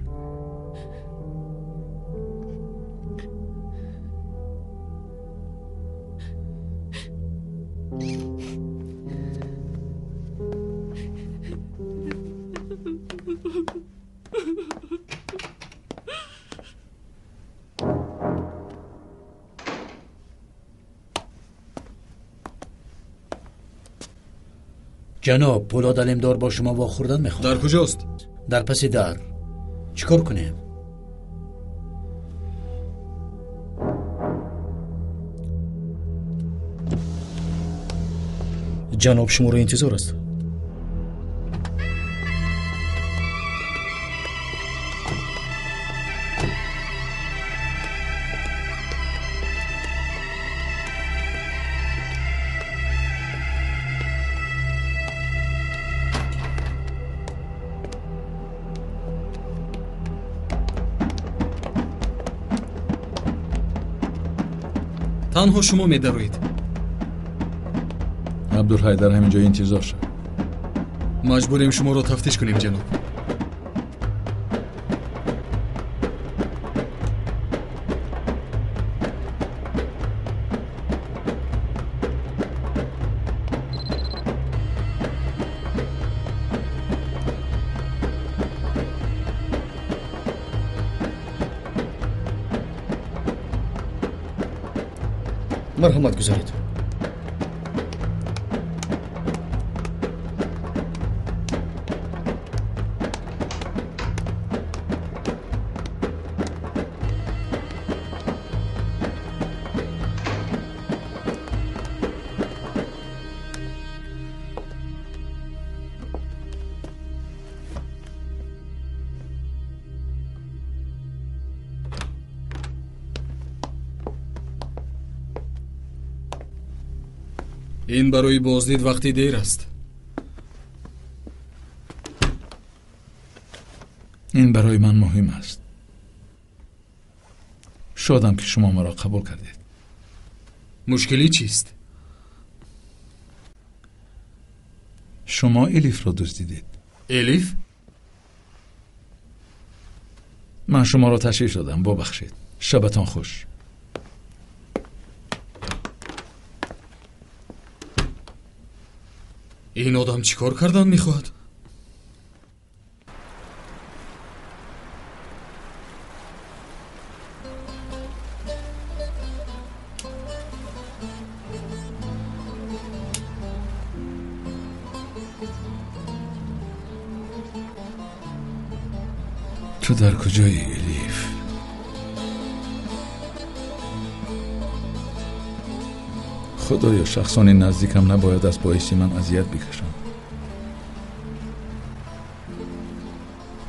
Ҷаноб, Пулод Алимдор бо шумо вохӯрдан мехоҳад. Дар куҷост? Дар паси дар. Чӣ кор кунем? Ҷаноб шуморо интизор аст. Танҳо шумо медароед. Абдулҳай, дар ҳамин ҷо интизор шав. Маҷбурем шуморо тафтиш кунем, ҷаноб. Марҳамат, гузаред. Ин барои боздид вақти дер аст. Ин барои ман муҳим аст. Шодам, ки шумо маро қабул кардед. Мушкилӣ чист? Шумо Элифро дуздидед. Элиф? Ман шуморо ташвиш додам, бубахшед. Шабатон хуш. Ин одам чӣ кор кардан мехоҳад? Ту дар куҷоӣ, Элиф? Худоё, шахсони наздикам набояд аз боиси ман азият бикашанд.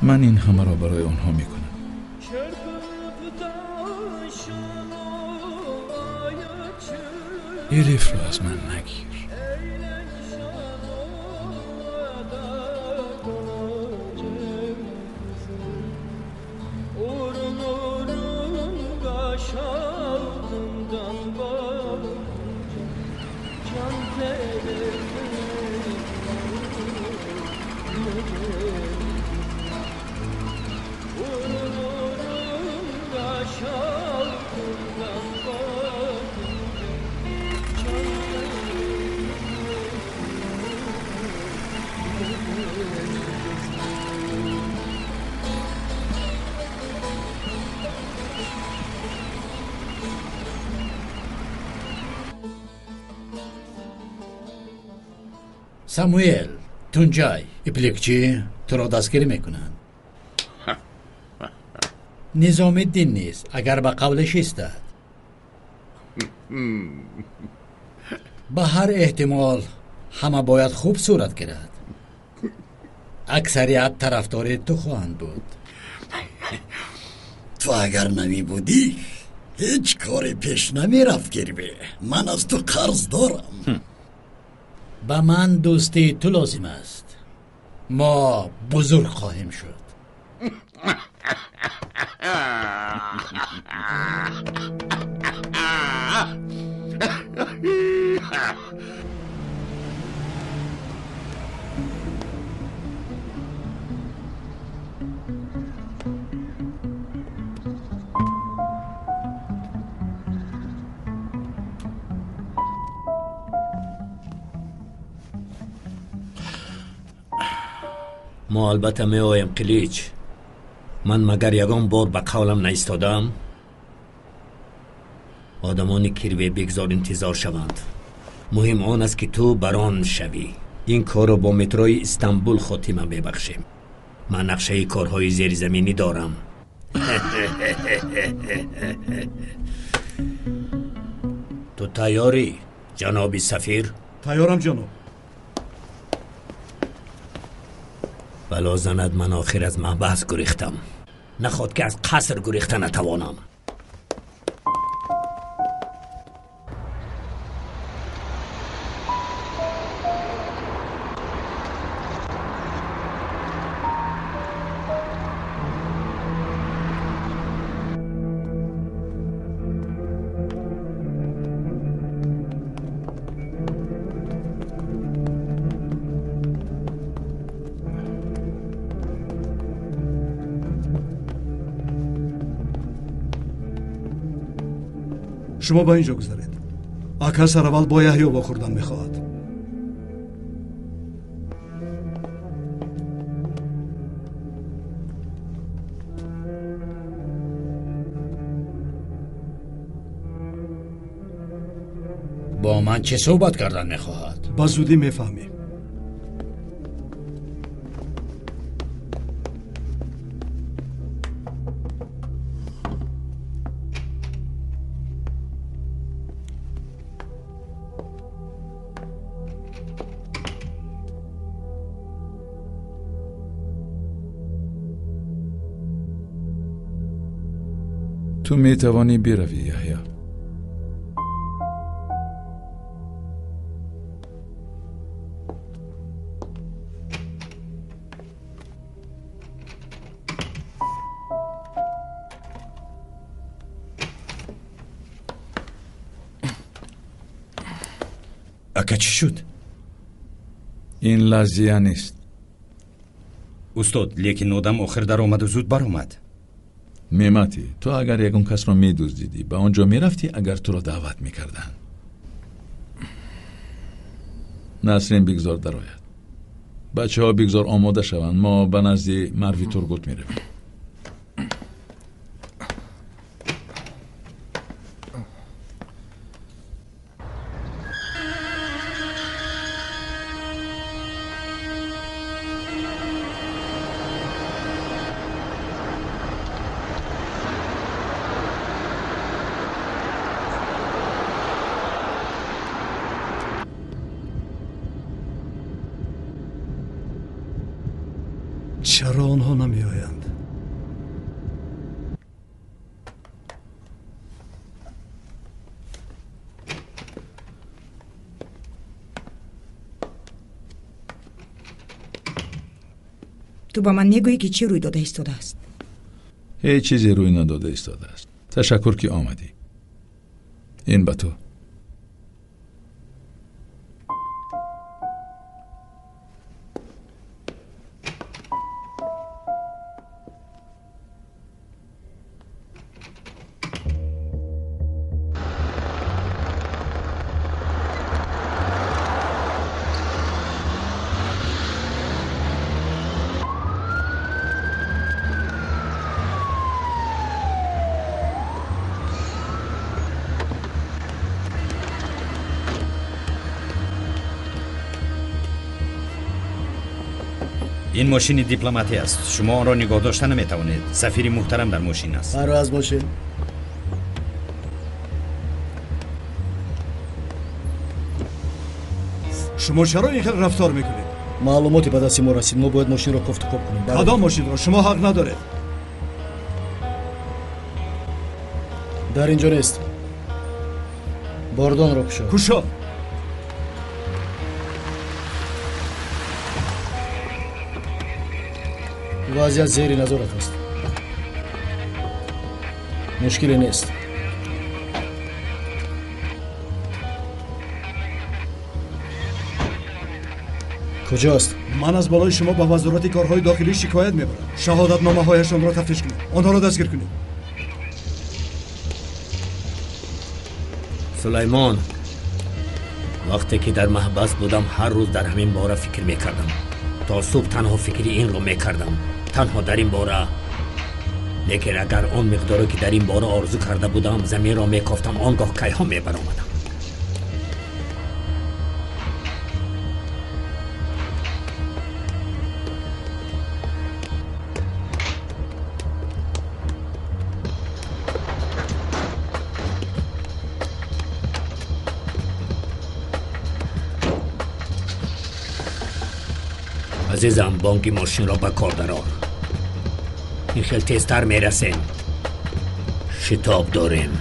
Ман ин ҳамаро барои онҳо мекунам. Элифро аз ман нагир. Самуэл, Тунҷай, Иплекчӣ туро дастгирӣ мекунанд. Низомиддин низ, агар ба қавлеш истад. Ба ҳар эҳтимол ҳама бояд хуб сурат гирад. Аксарият тарафдори ту хоҳанд буд. Ту агар намебудӣ, ҳеҷ коре пеш намерафт, Кирбе. Ман аз ту қарз дорам. Ба ман дӯстии ту лозим аст. Мо бузург хоҳем шуд. Мо албатта меоем, Қилич. Ман магар ягон бор ба қавлам наистодам? Одамони Кирве бигзор интизор шаванд. Муҳим он аст, ки ту барон шавӣ. Ин корро бо метрои Истанбул хотима мебахшем. Ман нақшаи корҳои зеризаминӣ дорам. Ту тайёрӣ, ҷаноби сафир? Тайёрам, ҷаноб. Бало занад, ман охир аз маҳбас гурехтам. Наход ки аз қаср гурехта натавонам. Шумо ба ин ҷо гузаред. Ака сараввал бо Яҳё вохӯрдан мехоҳад. Бо ман чӣ суҳбат кардан мехоҳад? Ба зудӣ мефаҳмӣ. Ту метавонӣ биравӣ, Яҳё. Ака, чӣ шуд? Ин лазия нест. Устод, лекин одам охир даромаду зуд баромад. Мематӣ, ту агар ягон касро медуздидӣ, ба он ҷо мерафтӣ, агар туро даъват мекарданд. Насрин бигзор дарояд. Бачаҳо бигзор омода шаванд. Мо ба назди Марви Тургут меравем. Чаро онҳо намеоянд? Ту ба ман мегӯӣ, ки чӣ рӯй дода истодааст? Ҳеҷ чизе рӯй надода истодааст. Ташаккур, ки омадӣ. Ин ба ту. Ин мошини дипломатӣ аст. Шумо онро нигоҳ дошта наметавонед. Сафири муҳтарам дар мошин аст. Паро аз мошин. Шумо чаро ин хел рафтор мекунед? Маълумоте ба дасти мо расид. Мо бояд мошинро кофтукоб кунем. Кадом мошинро? Шумо ҳақ надоред. Дар ин ҷо нест. Бордонро кушо. Кушо. Вазъият зери назорат аст. Мушкиле нест. Куҷост? Ман аз болои шумо ба вазорати корҳои дохилӣ шикоят мебарам. Шаҳодатномаҳояшонро тафтиш кунед. Онҳоро дастгир кунед. Сулаймон, вақте ки дар маҳбас будам, ҳар рӯз дар ҳамин бора фикр мекардам. То субҳ танҳо фикри инро мекардам. Танҳо дар ин бора. Лекин агар он миқдоре ки дар ин бора орзу карда будам, заминро мекофтам, он гоҳ кайҳо мебаромадам. Азизам, бонки мошинро ба кор дарор. Ин хел тезтар мерасем. Шитоб дорем.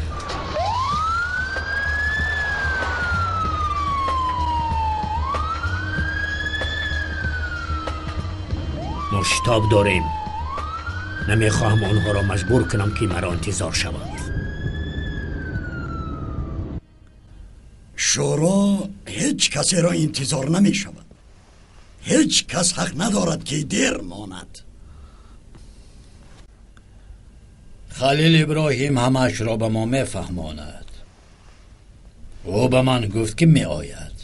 Мо шитоб дорем. Намехоҳам онҳоро маҷбур кунам, ки маро интизор шаванд. Шӯро ҳеҷ касеро интизор намешавад. Ҳеҷ кас ҳақ надорад, ки дер монад. Халил Иброҳим ҳамаашро ба мо мефаҳмонад. Ӯ ба ман гуфт, ки меояд.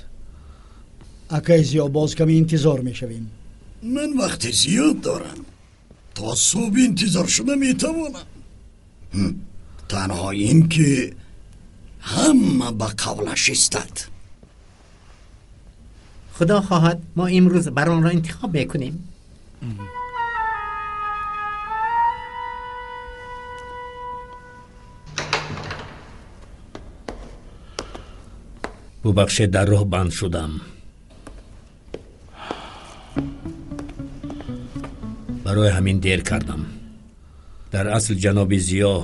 Акай Зиё, боз каме интизор мешавем. Ман вақти зиёд дорам. То субҳ интизор шуда метавонам. Танҳо ин ки Ҳама ба қавлаш истад. Худо хоҳад, мо имрӯз баронро интихоб мекунем. Бубахшед, дар роҳ банд шудам. Барои ҳамин дер кардам. Дар асл ҷаноби Зиё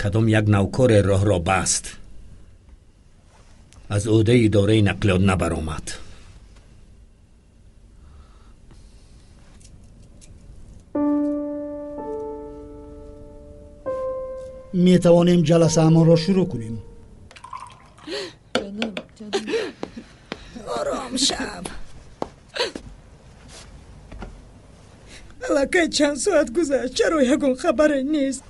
кадом як навкоре роҳро баст. Аз ӯҳдаи идораи нақлиёт набаромад. Метавонем ҷаласаамонро шурӯъ кунем. Ором шав. Аллакай чанд соат гузашт, чаро ягон хабаре нест?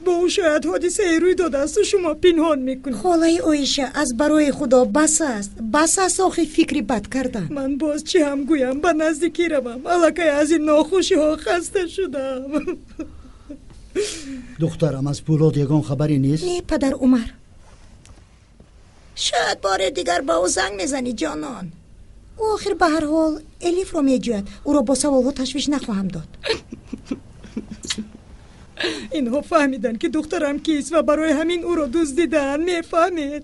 Бо ӯ шояд ҳодисае рӯй додаасту шумо пинҳон мекунед. Холаи Оиша, аз барои Худо бас аст, бас аст охи фикри бад кардан. Ман боз чӣ ҳам гӯям, ба назди кӣ равам? Аллакай аз ин нохушиҳо хаста шудам. Духтарам, аз Пулод ягон хабаре нест? Не, падар Умар. Шояд бори дигар ба ӯ занг мезанӣ, ҷонон. Ӯ охир ба ҳар ҳол Элифро меҷӯяд. Ӯро бо саволҳо ташвиш нахоҳам дод. Инҳо фаҳмиданд, ки духтарам кист ва барои ҳамин ӯро дуздиданд. Мефаҳмед?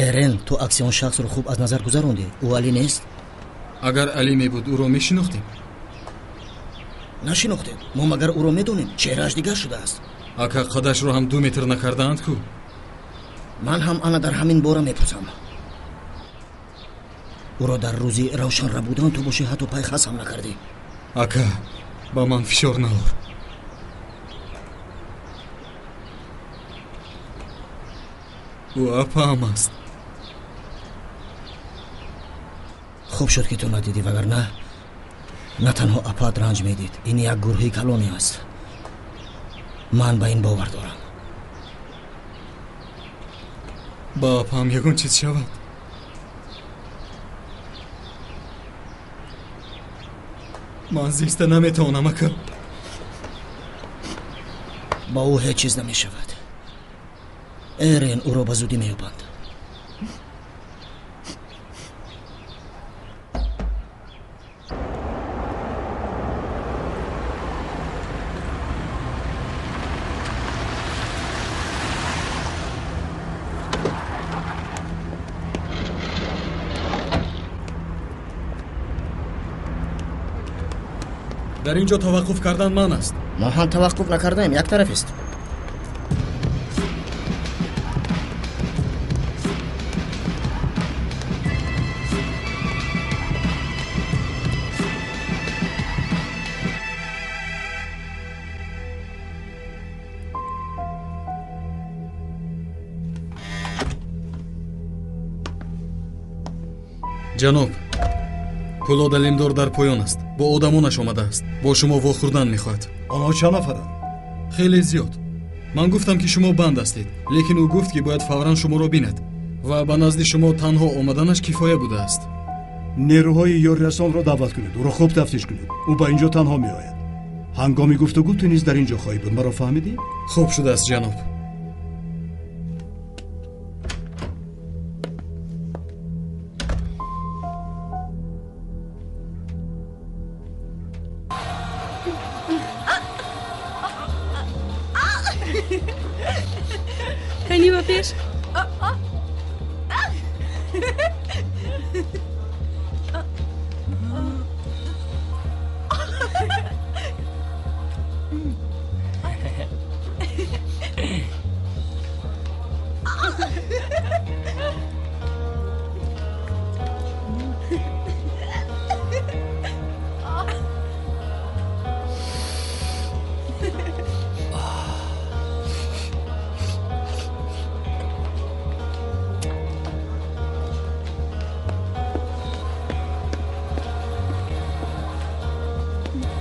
Эрен, ту акси он шахсро хуб аз назар гузарондӣ. Ӯ Али нест? Агар Али мебуд, ӯро мешинохтем. Нашинохтем. Мо магар ӯро медонем? Чеҳрааш дигар шудааст. Ака, қадашро ҳам 2 метр накардаанд ку? Ман ҳам ана дар ҳамин бора мепурсам. Ӯро дар рӯзи равшан рабудан ту бошӣ ҳатто пайхас ҳам накардӣ. Ака, ба ман фишор наор. Ӯ апаам аст. Хуб шуд, ки ту надидӣ, вагарна на танҳо апаат ранҷ медид, ин як гурӯҳи калоне аст. Ман ба ин бовар дорам. Ба апаам ягон чиз шавад. Ман зиста наметавонам, ака. Ба ӯ ҳеҷ чиз намешавад. Эрен, ӯро ба зудӣ меёбанд. Дар ин ҷо таваққуф кардан ман аст. Мо ҳам таваққуф накардаем, як тарафист. Ҷаноб, Пулод Алимдор дар поён аст. Бо одамонаш омадааст. Бо шумо вохӯрдан мехоҳад. Онҳо чанд нафаранд? Хеле зиёд. Ман гуфтам, ки шумо банд ҳастед, лекин ӯ гуфт, ки бояд фавран шуморо бинад ва ба назди шумо танҳо омаданаш кифоя будааст. Нерӯҳои ёрирасонро даъват кунед, ӯро хуб тафтиш кунед. Ӯ ба ин ҷо танҳо меояд. Ҳангоми гуфтугӯ ту низ дар ин ҷо хоҳӣ буд. Маро фаҳмидӣ? Хуб шудааст, ҷаноб. Кани ба пеш.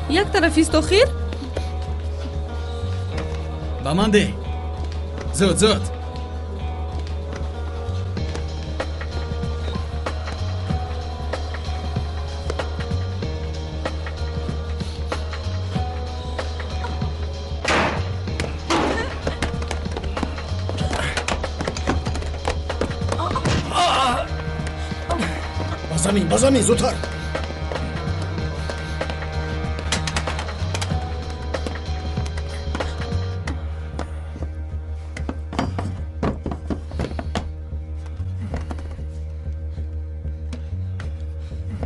Як тарафист охир? Ба ман деҳ. Зуд, зуд. Ба замин, ба замин, зудтар!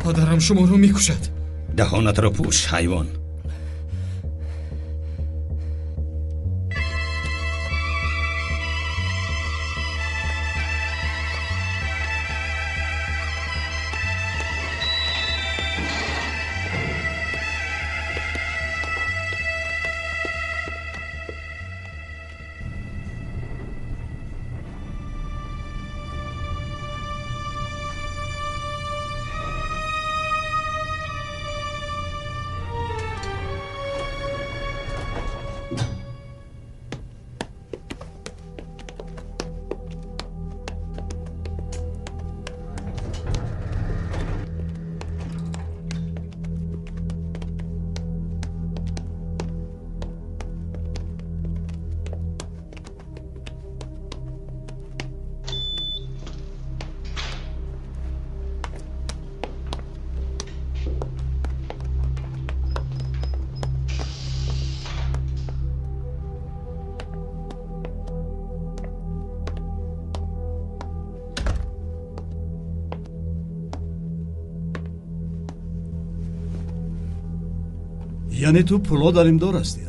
Падарам шуморо мекушад. Даҳонатро пӯш, ҳайвон. Яъне ту пулод алимдор ҳастӣ?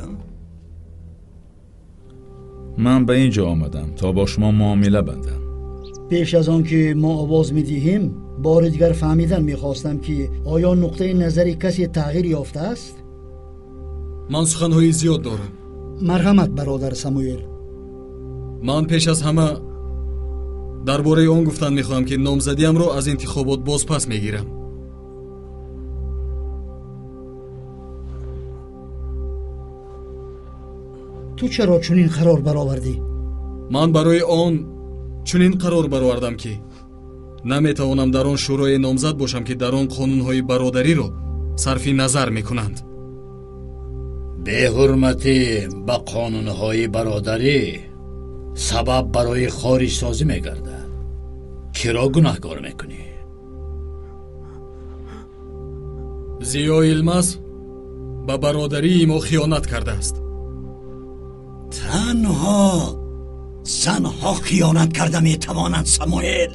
Ман ба ин ҷо омадам то бо шумо муомила бандам. Пеш аз он ки мо овоз медиҳем, бори дигар фаҳмидан мехостам, ки оё нуқтаи назари касе тағйир ёфтааст? Ман суханҳои зиёд дорам. Марҳамат, бародар Самуэл. Ман пеш аз ҳама дар бораи он гуфтан мехоҳам, ки номзадиамро аз интихобот бозпас мегирам. Ту чаро чунин қарор баровардӣ? Ман барои он чунин қарор баровардам, ки наметавонам дар он шӯрое номзад бошам, ки дар он қонунҳои бародариро сарфи назар мекунанд. Беҳурматӣ ба қонунҳои бародарӣ сабаб барои хориҷсозӣ мегардад. Киро гунаҳкор мекунӣ? Зиё Йилмаз ба бародарии мо хиёнат кардааст. Танҳо занҳо хиёнат карда метавонанд, Самуэл.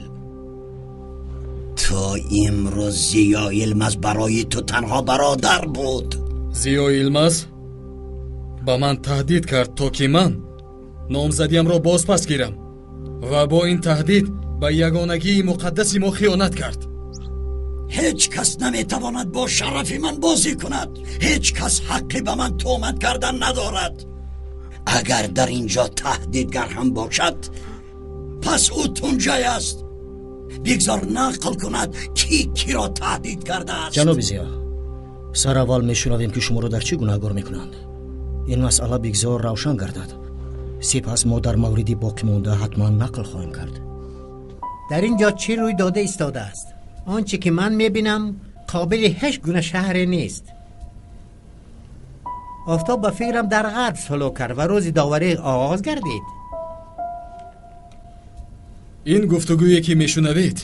То имрӯз Зиё Йилмаз барои ту танҳо бародар буд. Зиё Йилмаз ба ман таҳдид кард, то ки ман номзадиамро бозпас гирам ва бо ин таҳдид ба ягонагии муқаддаси мо хиёнат кард. Ҳеҷ кас наметавонад бо шарафи ман бозӣ кунад. Ҳеҷ кас ҳаққи ба ман туҳмат кардан надорад. Агар дар ин ҷо таҳдидгар ҳам бошад, пас ӯ Тунҷай аст. Бигзор нақл кунад, ки киро таҳдид кардааст. Ҷаноби Зиё, сараввал мешунавем, ки шуморо дар чӣ гунаҳгор мекунанд. Ин масъала бигзор равшан гардад. Сипас мо дар мавриди боқӣ монда ҳатман нақл хоҳем кард. Дар ин ҷо чӣ рӯй дода истодааст? Он чӣ ки ман мебинам, қобили ҳеҷ гуна шаҳре нест. Офтоб ба фикрам дар ғарб сулӯ кард ва рӯзи доварӣ оғоз гардид. Ин гуфтугӯе ки мешунавед,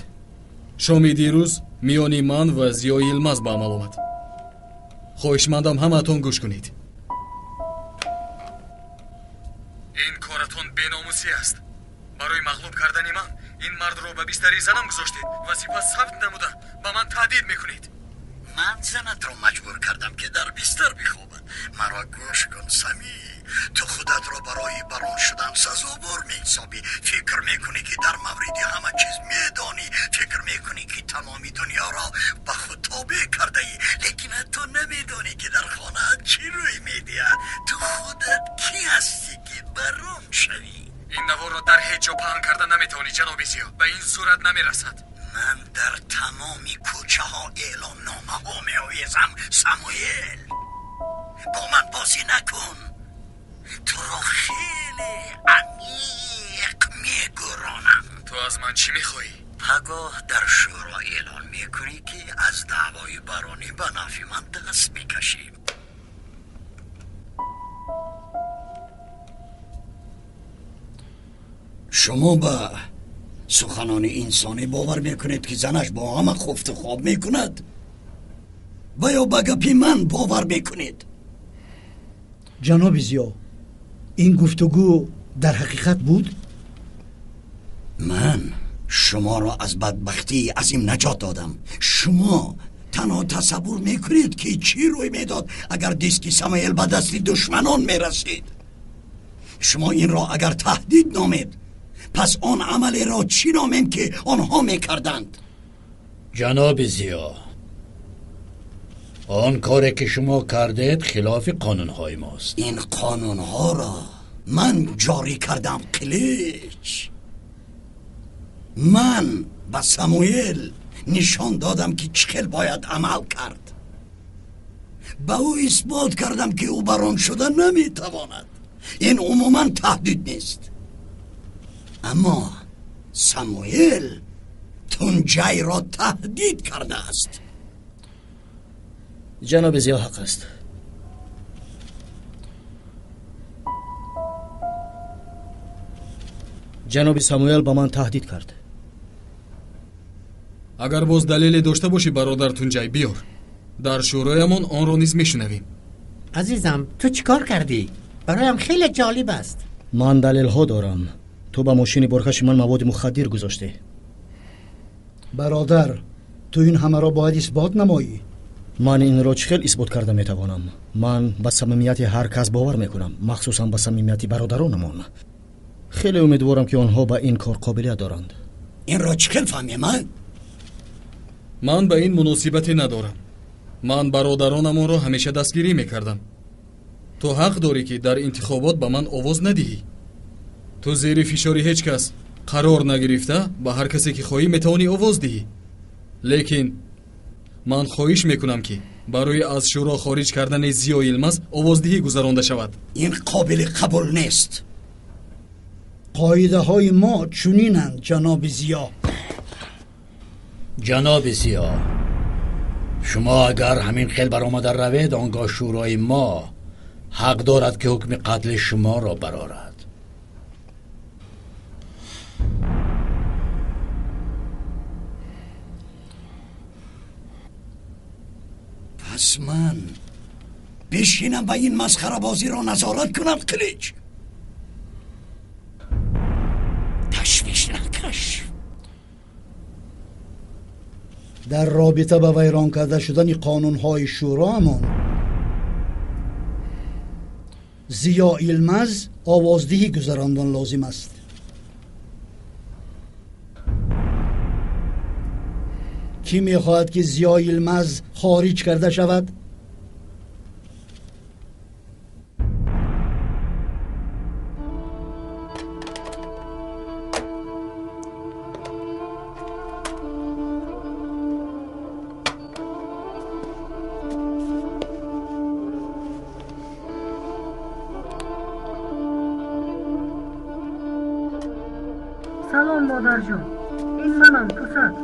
шоми дирӯз миёни ман ва Зиё Йилмаз ба амал омад. Хоҳишмандам ҳамаатон гӯш кунед. Ин коратон беномусӣ аст. Барои мағлуб кардани ман ин мардро ба бистари занам гузоштед ва сипас сабт намуда ба ман таҳдид мекунед. Ман занатро маҷбур кардам, ки дар бистар бихобад. Маро гӯш кун, Самӣ. Ту худатро барои барон шудан сазовор меҳисобӣ. Фикр мекунӣ, ки дар мавриди ҳама чиз медонӣ. Фикр мекунӣ, ки тамоми дунёро ба худ тобеъ кардаӣ, лекин ҳатто намедонӣ, ки дар хонаат чӣ рӯй медиҳад. Ту худат кӣ ҳастӣ, ки барон шавӣ? Ин наворро дар ҳеҷ ҷо паҳн карда наметавонӣ, ҷаноби Зиё. Ба ин сурат намерасад. Ман дар тамоми кӯчаҳо эълонномаҳо меовезам, Самуэл. Бо ман бозӣ накун. Туро хеле амиқ мегӯронам. Ту аз ман чӣ мехоҳӣ? Пагоҳ дар шӯро эълон мекунӣ, ки аз даъвои баронӣ ба нафъи ман даст мекашӣ. Шумо ба Суханони инсонӣ бовар мекунед, ки занаш бо ҳама хуфту хоб мекунад, ва ё ба гапи ман бовар мекунед? Ҷаноби Зиё, ин гуфтугӯ дар ҳақиқат буд? Ман шуморо аз бадбахтии азим наҷот додам. Шумо танҳо тасаввур мекунед, ки чӣ рӯй медод, агар диски Самуэл ба дасти душманон мерасид. Шумо инро агар таҳдид номед, пас он амалеро чӣ номем, ки онҳо мекарданд? Ҷаноби Зиё, он коре ки шумо кардед хилофи қонунҳои мост. Ин қонунҳоро ман ҷорӣ кардам, Қилич. Ман ба Самуэл нишон додам, ки чӣ хел бояд амал кард. Ба ӯ исбот кардам, ки ӯ барон шуда наметавонад. Ин умуман таҳдид нест. Аммо Самуэл Тунҷайро таҳдид кардааст. Ҷаноби Зиё ҳақ аст. Ҷаноби Самуэл ба ман таҳдид кард. Агар боз далеле дошта бошӣ, бародар Тунҷай, биёр. Дар шӯроямон онро низ мешунавем. Азизам, ту чӣ кор кардӣ? Бароям хеле ҷолиб аст. Ман далелҳо дорам. Ту ба мошини боркаши ман маводи мухаддир гузоштӣ. Бародар, ту ин ҳамаро бояд исбот намоӣ. Ман инро чӣ хел исбот карда метавонам? Ман ба самимияти ҳар кас бовар мекунам, махсусан ба самимияти бародаронамон. Хеле умедворам, ки онҳо ба ин кор қобилият доранд. Инро чӣ хел фаҳмем, а? Ман ба ин муносибате надорам. Ман бародаронамонро ҳамеша дастгирӣ мекардам. Ту ҳақ дорӣ, ки дар интихобот ба ман овоз надиҳӣ. Ту зери фишори ҳеҷ кас қарор нагирифта ба ҳар касе ки хоҳӣ метавонӣ овоз диҳӣ. Лекин ман хоҳиш мекунам, ки барои аз шӯро хориҷ кардани Зиё Йилмаз овоздиҳӣ гузаронда шавад. Ин қобили қабул нест. Қоидаҳои мо чунинанд, ҷаноби Зиё. Ҷаноби Зиё, шумо агар ҳамин хел баромада равед, он гоҳ шӯрои мо ҳақ дорад, ки ҳукми қатли шуморо барорад. Пас ман бишинам ва ин масхарабозиро назорат кунам, Қилич? Ташвиш накаш. Дар робита ба вайрон карда шудани қонунҳои шӯроамон Зиё Йилмаз овоздиҳӣ гузарондан лозим аст. Кӣ мехоҳад, ки Зиё Йилмаз хориҷ карда шавад? Салом, модарҷон, ин манам, Пусат.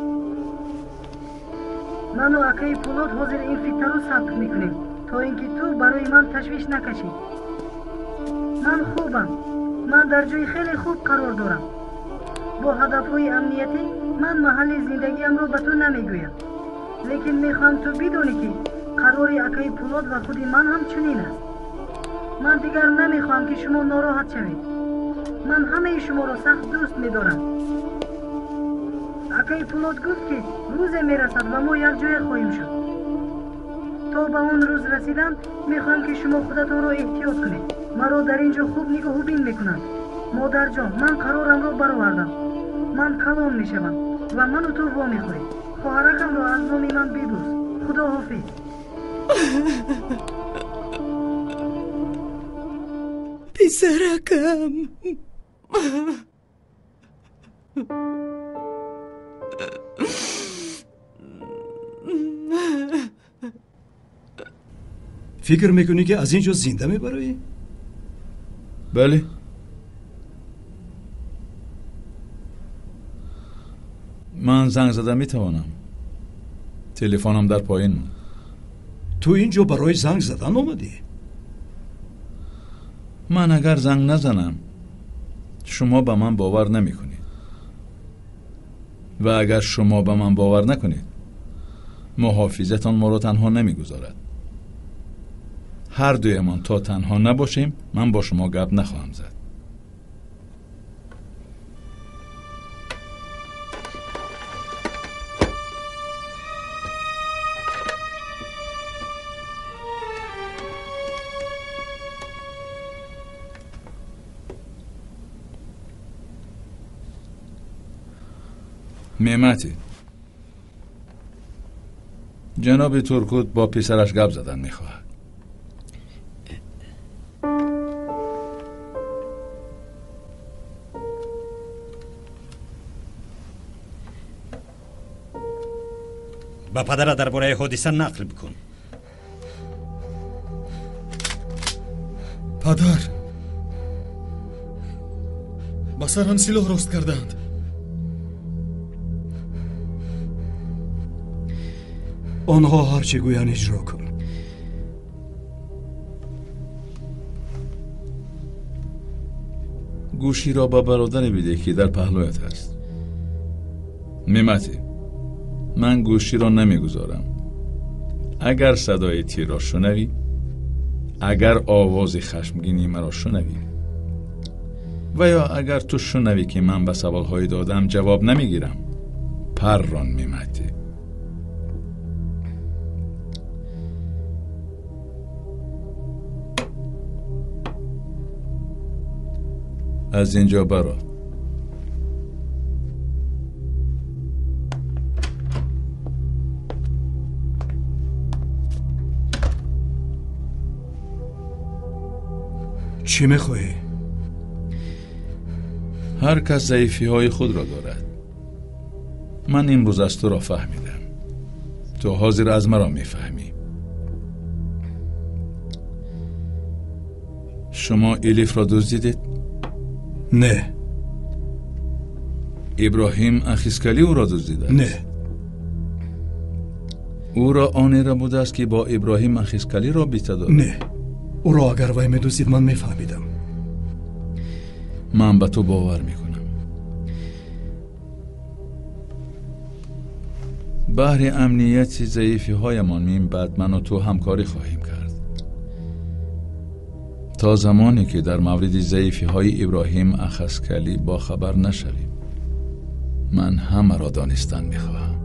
Ману акаи Пулод ҳозир ин фиттаро сабт мекунем, то ин ки ту барои ман ташвиш накашӣ. Ман хубам. Ман дар ҷои хеле хуб қарор дорам. Бо ҳадафҳои амниятӣ ман маҳалли зиндагиамро ба ту намегӯям, лекин мехоҳам ту бидонӣ, ки қарори акаи Пулод ва худи ман ҳам чунин аст. Ман дигар намехоҳам, ки шумо нороҳат шавед. Ман ҳамаи шуморо сахт дӯст медорам. Акаи Пулод гуфт, ки рӯзе мерасад ва мо якҷоя хоҳем шуд. То ба он рӯз расидан мехоҳам, ки шумо худатонро эҳтиёт кунед. Маро дар ин ҷо хуб нигоҳубин мекунанд. Модарҷон, ман қарорамро баровардам. Ман калон мешавам ва ману ту вомехӯрем. Хоҳаракамро аз номи ман бибӯс. Худо ҳофиз. Писаракам. Фикр мекунӣ, ки аз ин ҷо зинда мебароӣ? Бале. Ман занг зада метавонам. Телефонам дар поин монд. Ту ин ҷо барои занг задан омадӣ? Ман агар занг назанам, шумо ба ман бовар намекунед. و اگر شما به من باور نکنید، محافظتان ما را تنها نمیگذارد. هر دویمان تا تنها نباشیم من با شما گپ نخواهم زد. نعمتی، جناب ترکوت با پسرش گپ زدن میخواهد. ба падара дар бораи ҳодиса нақл бикун. Падар, ба сарам силоҳ рост кардаанд. Онҳо ҳарчи гӯянд иҷро кун. Гӯширо ба бародаре биде ки дар паҳлӯят аст. Неъматӣ, ман гӯширо намегузорам. Агар садои тирро шунавӣ, агар овози хашмгини маро шунавӣ ва ё агар ту шунавӣ ки ман ба саволҳои додам ҷавоб намегирам, паррон Неъматӣ. Аз инҷо баро. Чӣ мехоҳӣ? Ҳар кас заифиҳои худро дорад. Ман имрӯз аз туро фаҳмидам. Ту ҳозир аз маро мефаҳмӣ. Шумо Элифро дуздидед? Не. Иброҳим Ахискалӣ ӯро дуздидааст? Не. Ӯро онеро будааст ки бо Иброҳим Ахискалӣ робита дорад? Не. Ӯро агар вай медуздид, ман мефаҳмидам. Ман ба ту бовар мекунам. Баҳри амнияти заифиҳоямон минбаъд ману ту ҳамкорӣ хоҳем кард. То замоне ки дар мавриди заифиҳои Иброҳим Ахаскалӣ бохабар нашавем, ман ҳамаро донистан мехоҳам.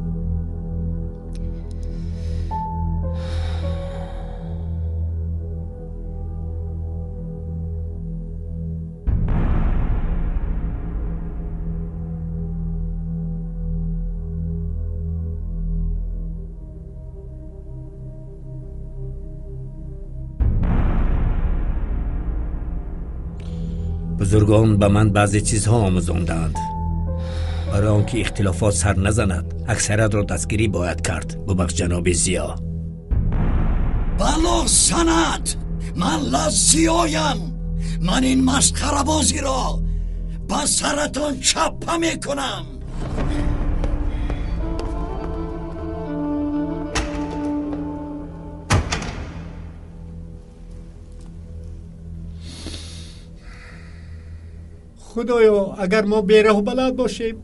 Бузургон ба ман баъзе чизҳо омӯзондаанд. Барои он ки ихтилофот сар назанад, аксариятро дастгирӣ бояд кард. Бубахш, ҷаноби Зиё. Бало санад! Ман Лаззиёям! Ман ин масхарабозиро ба саратон чаппа мекунам! Худоё, агар мо бероҳу балад бошем,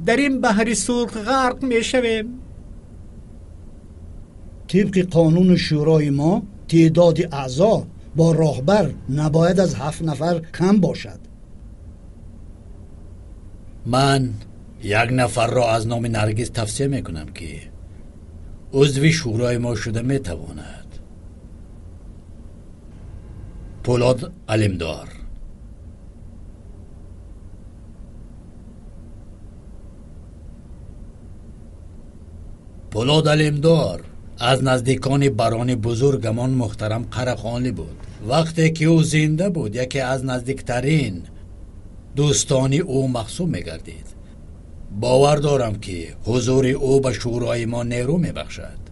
дар ин баҳри сурх ғарқ мешавем. Тибқи қонуни шӯрои мо теъдоди аъзо бо роҳбар набояд аз 7 нафар кам бошад. Ман як нафарро аз номи Наргиз тавсия мекунам, ки узви шӯрои мо шуда метавонад. Пӯлод Алимдор. Пӯлод Алимдор аз наздикони барони бузургамон муҳтарам Қарахонлӣ буд. Вақте ки ӯ зинда буд, яке аз наздиктарин дӯстони ӯ маҳсуб мегардид. Бовар дорам, ки ҳузури ӯ ба шӯрои мо нерӯ мебахшад.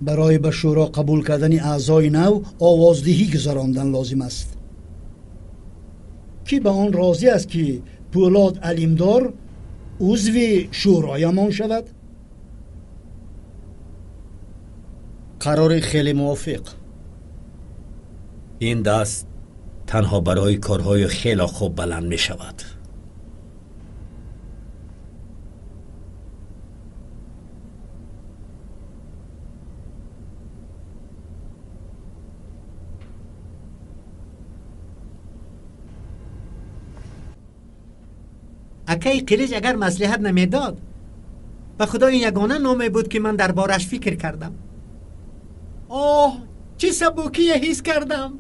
Барои ба шӯро қабул кардани аъзои нав овоздиҳӣ гузарондан лозим аст. Ки ба он розӣ аст, ки Пӯлод Алимдор узви шӯроямон шавад? Қарори хеле мувофиқ. Ин даст танҳо барои корҳои хеле хуб баланд мешавад. Акаи Қилич агар маслиҳат намедод, ба худо ин ягона номе буд, ки ман дар бораш фикр кардам. Оҳ, чӣ сабукие ҳис кардам!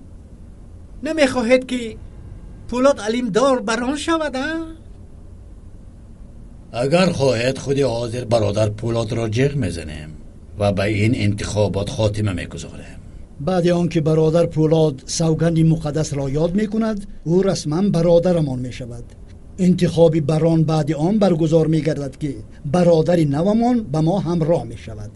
Намехоҳед, ки Пӯлод Алимдор барон шавад, а? Агар хоҳед, худи ҳозир бародар Пӯлодро ҷиғ мезанем ва ба ин интихобот хотима мегузорем. Баъди он ки бародар Пӯлод савганди муқаддасро ёд мекунад, ӯ расман бародарамон мешавад. Интихоби барон баъди он баргузор мегардад, ки бародари навамон ба мо ҳамроҳ мешавад.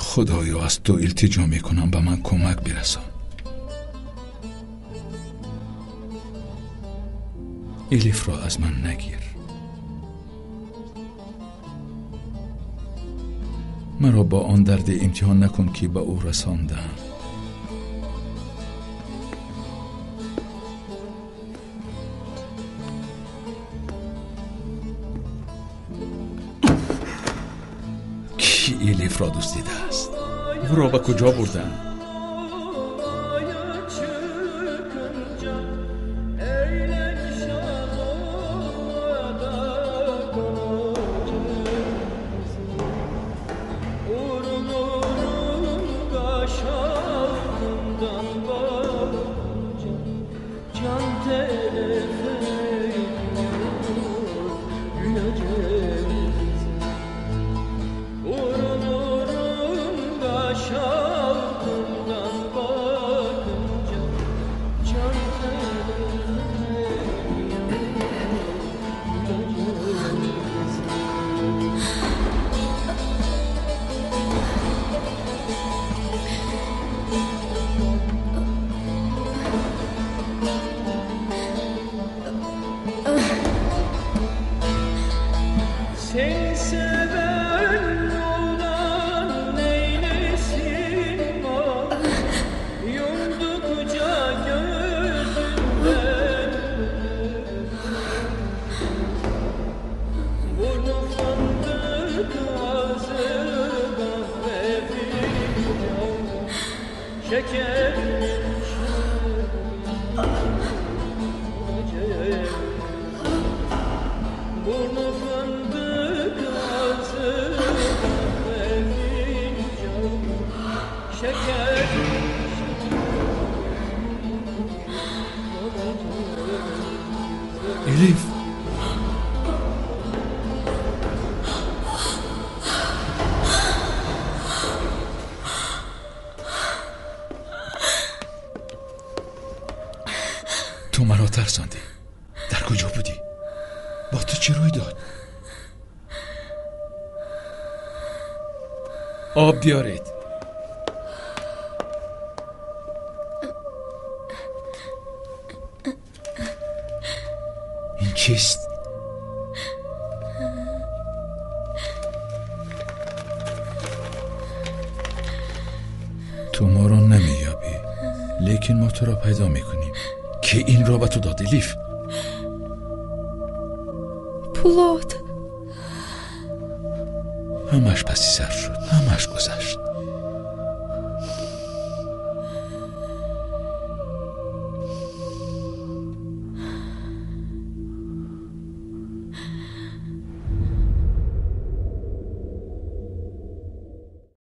Худоё, аз ту илтиҷо мекунам, ба ман кӯмак бирасон. Элифро аз ман нагир. Маро бо он дарде имтиҳон накун, ки ба ӯ расондам. Кӣ Элифро дуздидааст? Ӯро ба куҷо бурданд? Элиф! Ту маро тарсондӣ. Дар куҷо будӣ? Бо ту чӣ рӯй дод? Об биёред. Ин чист? Ту моро намеёбӣ, лекин мо туро пайдо мекунем. Ки инро ба ту дод, Элиф? Пӯлод. Ҳамаш паси сар шуд, ҳамаш гузашт.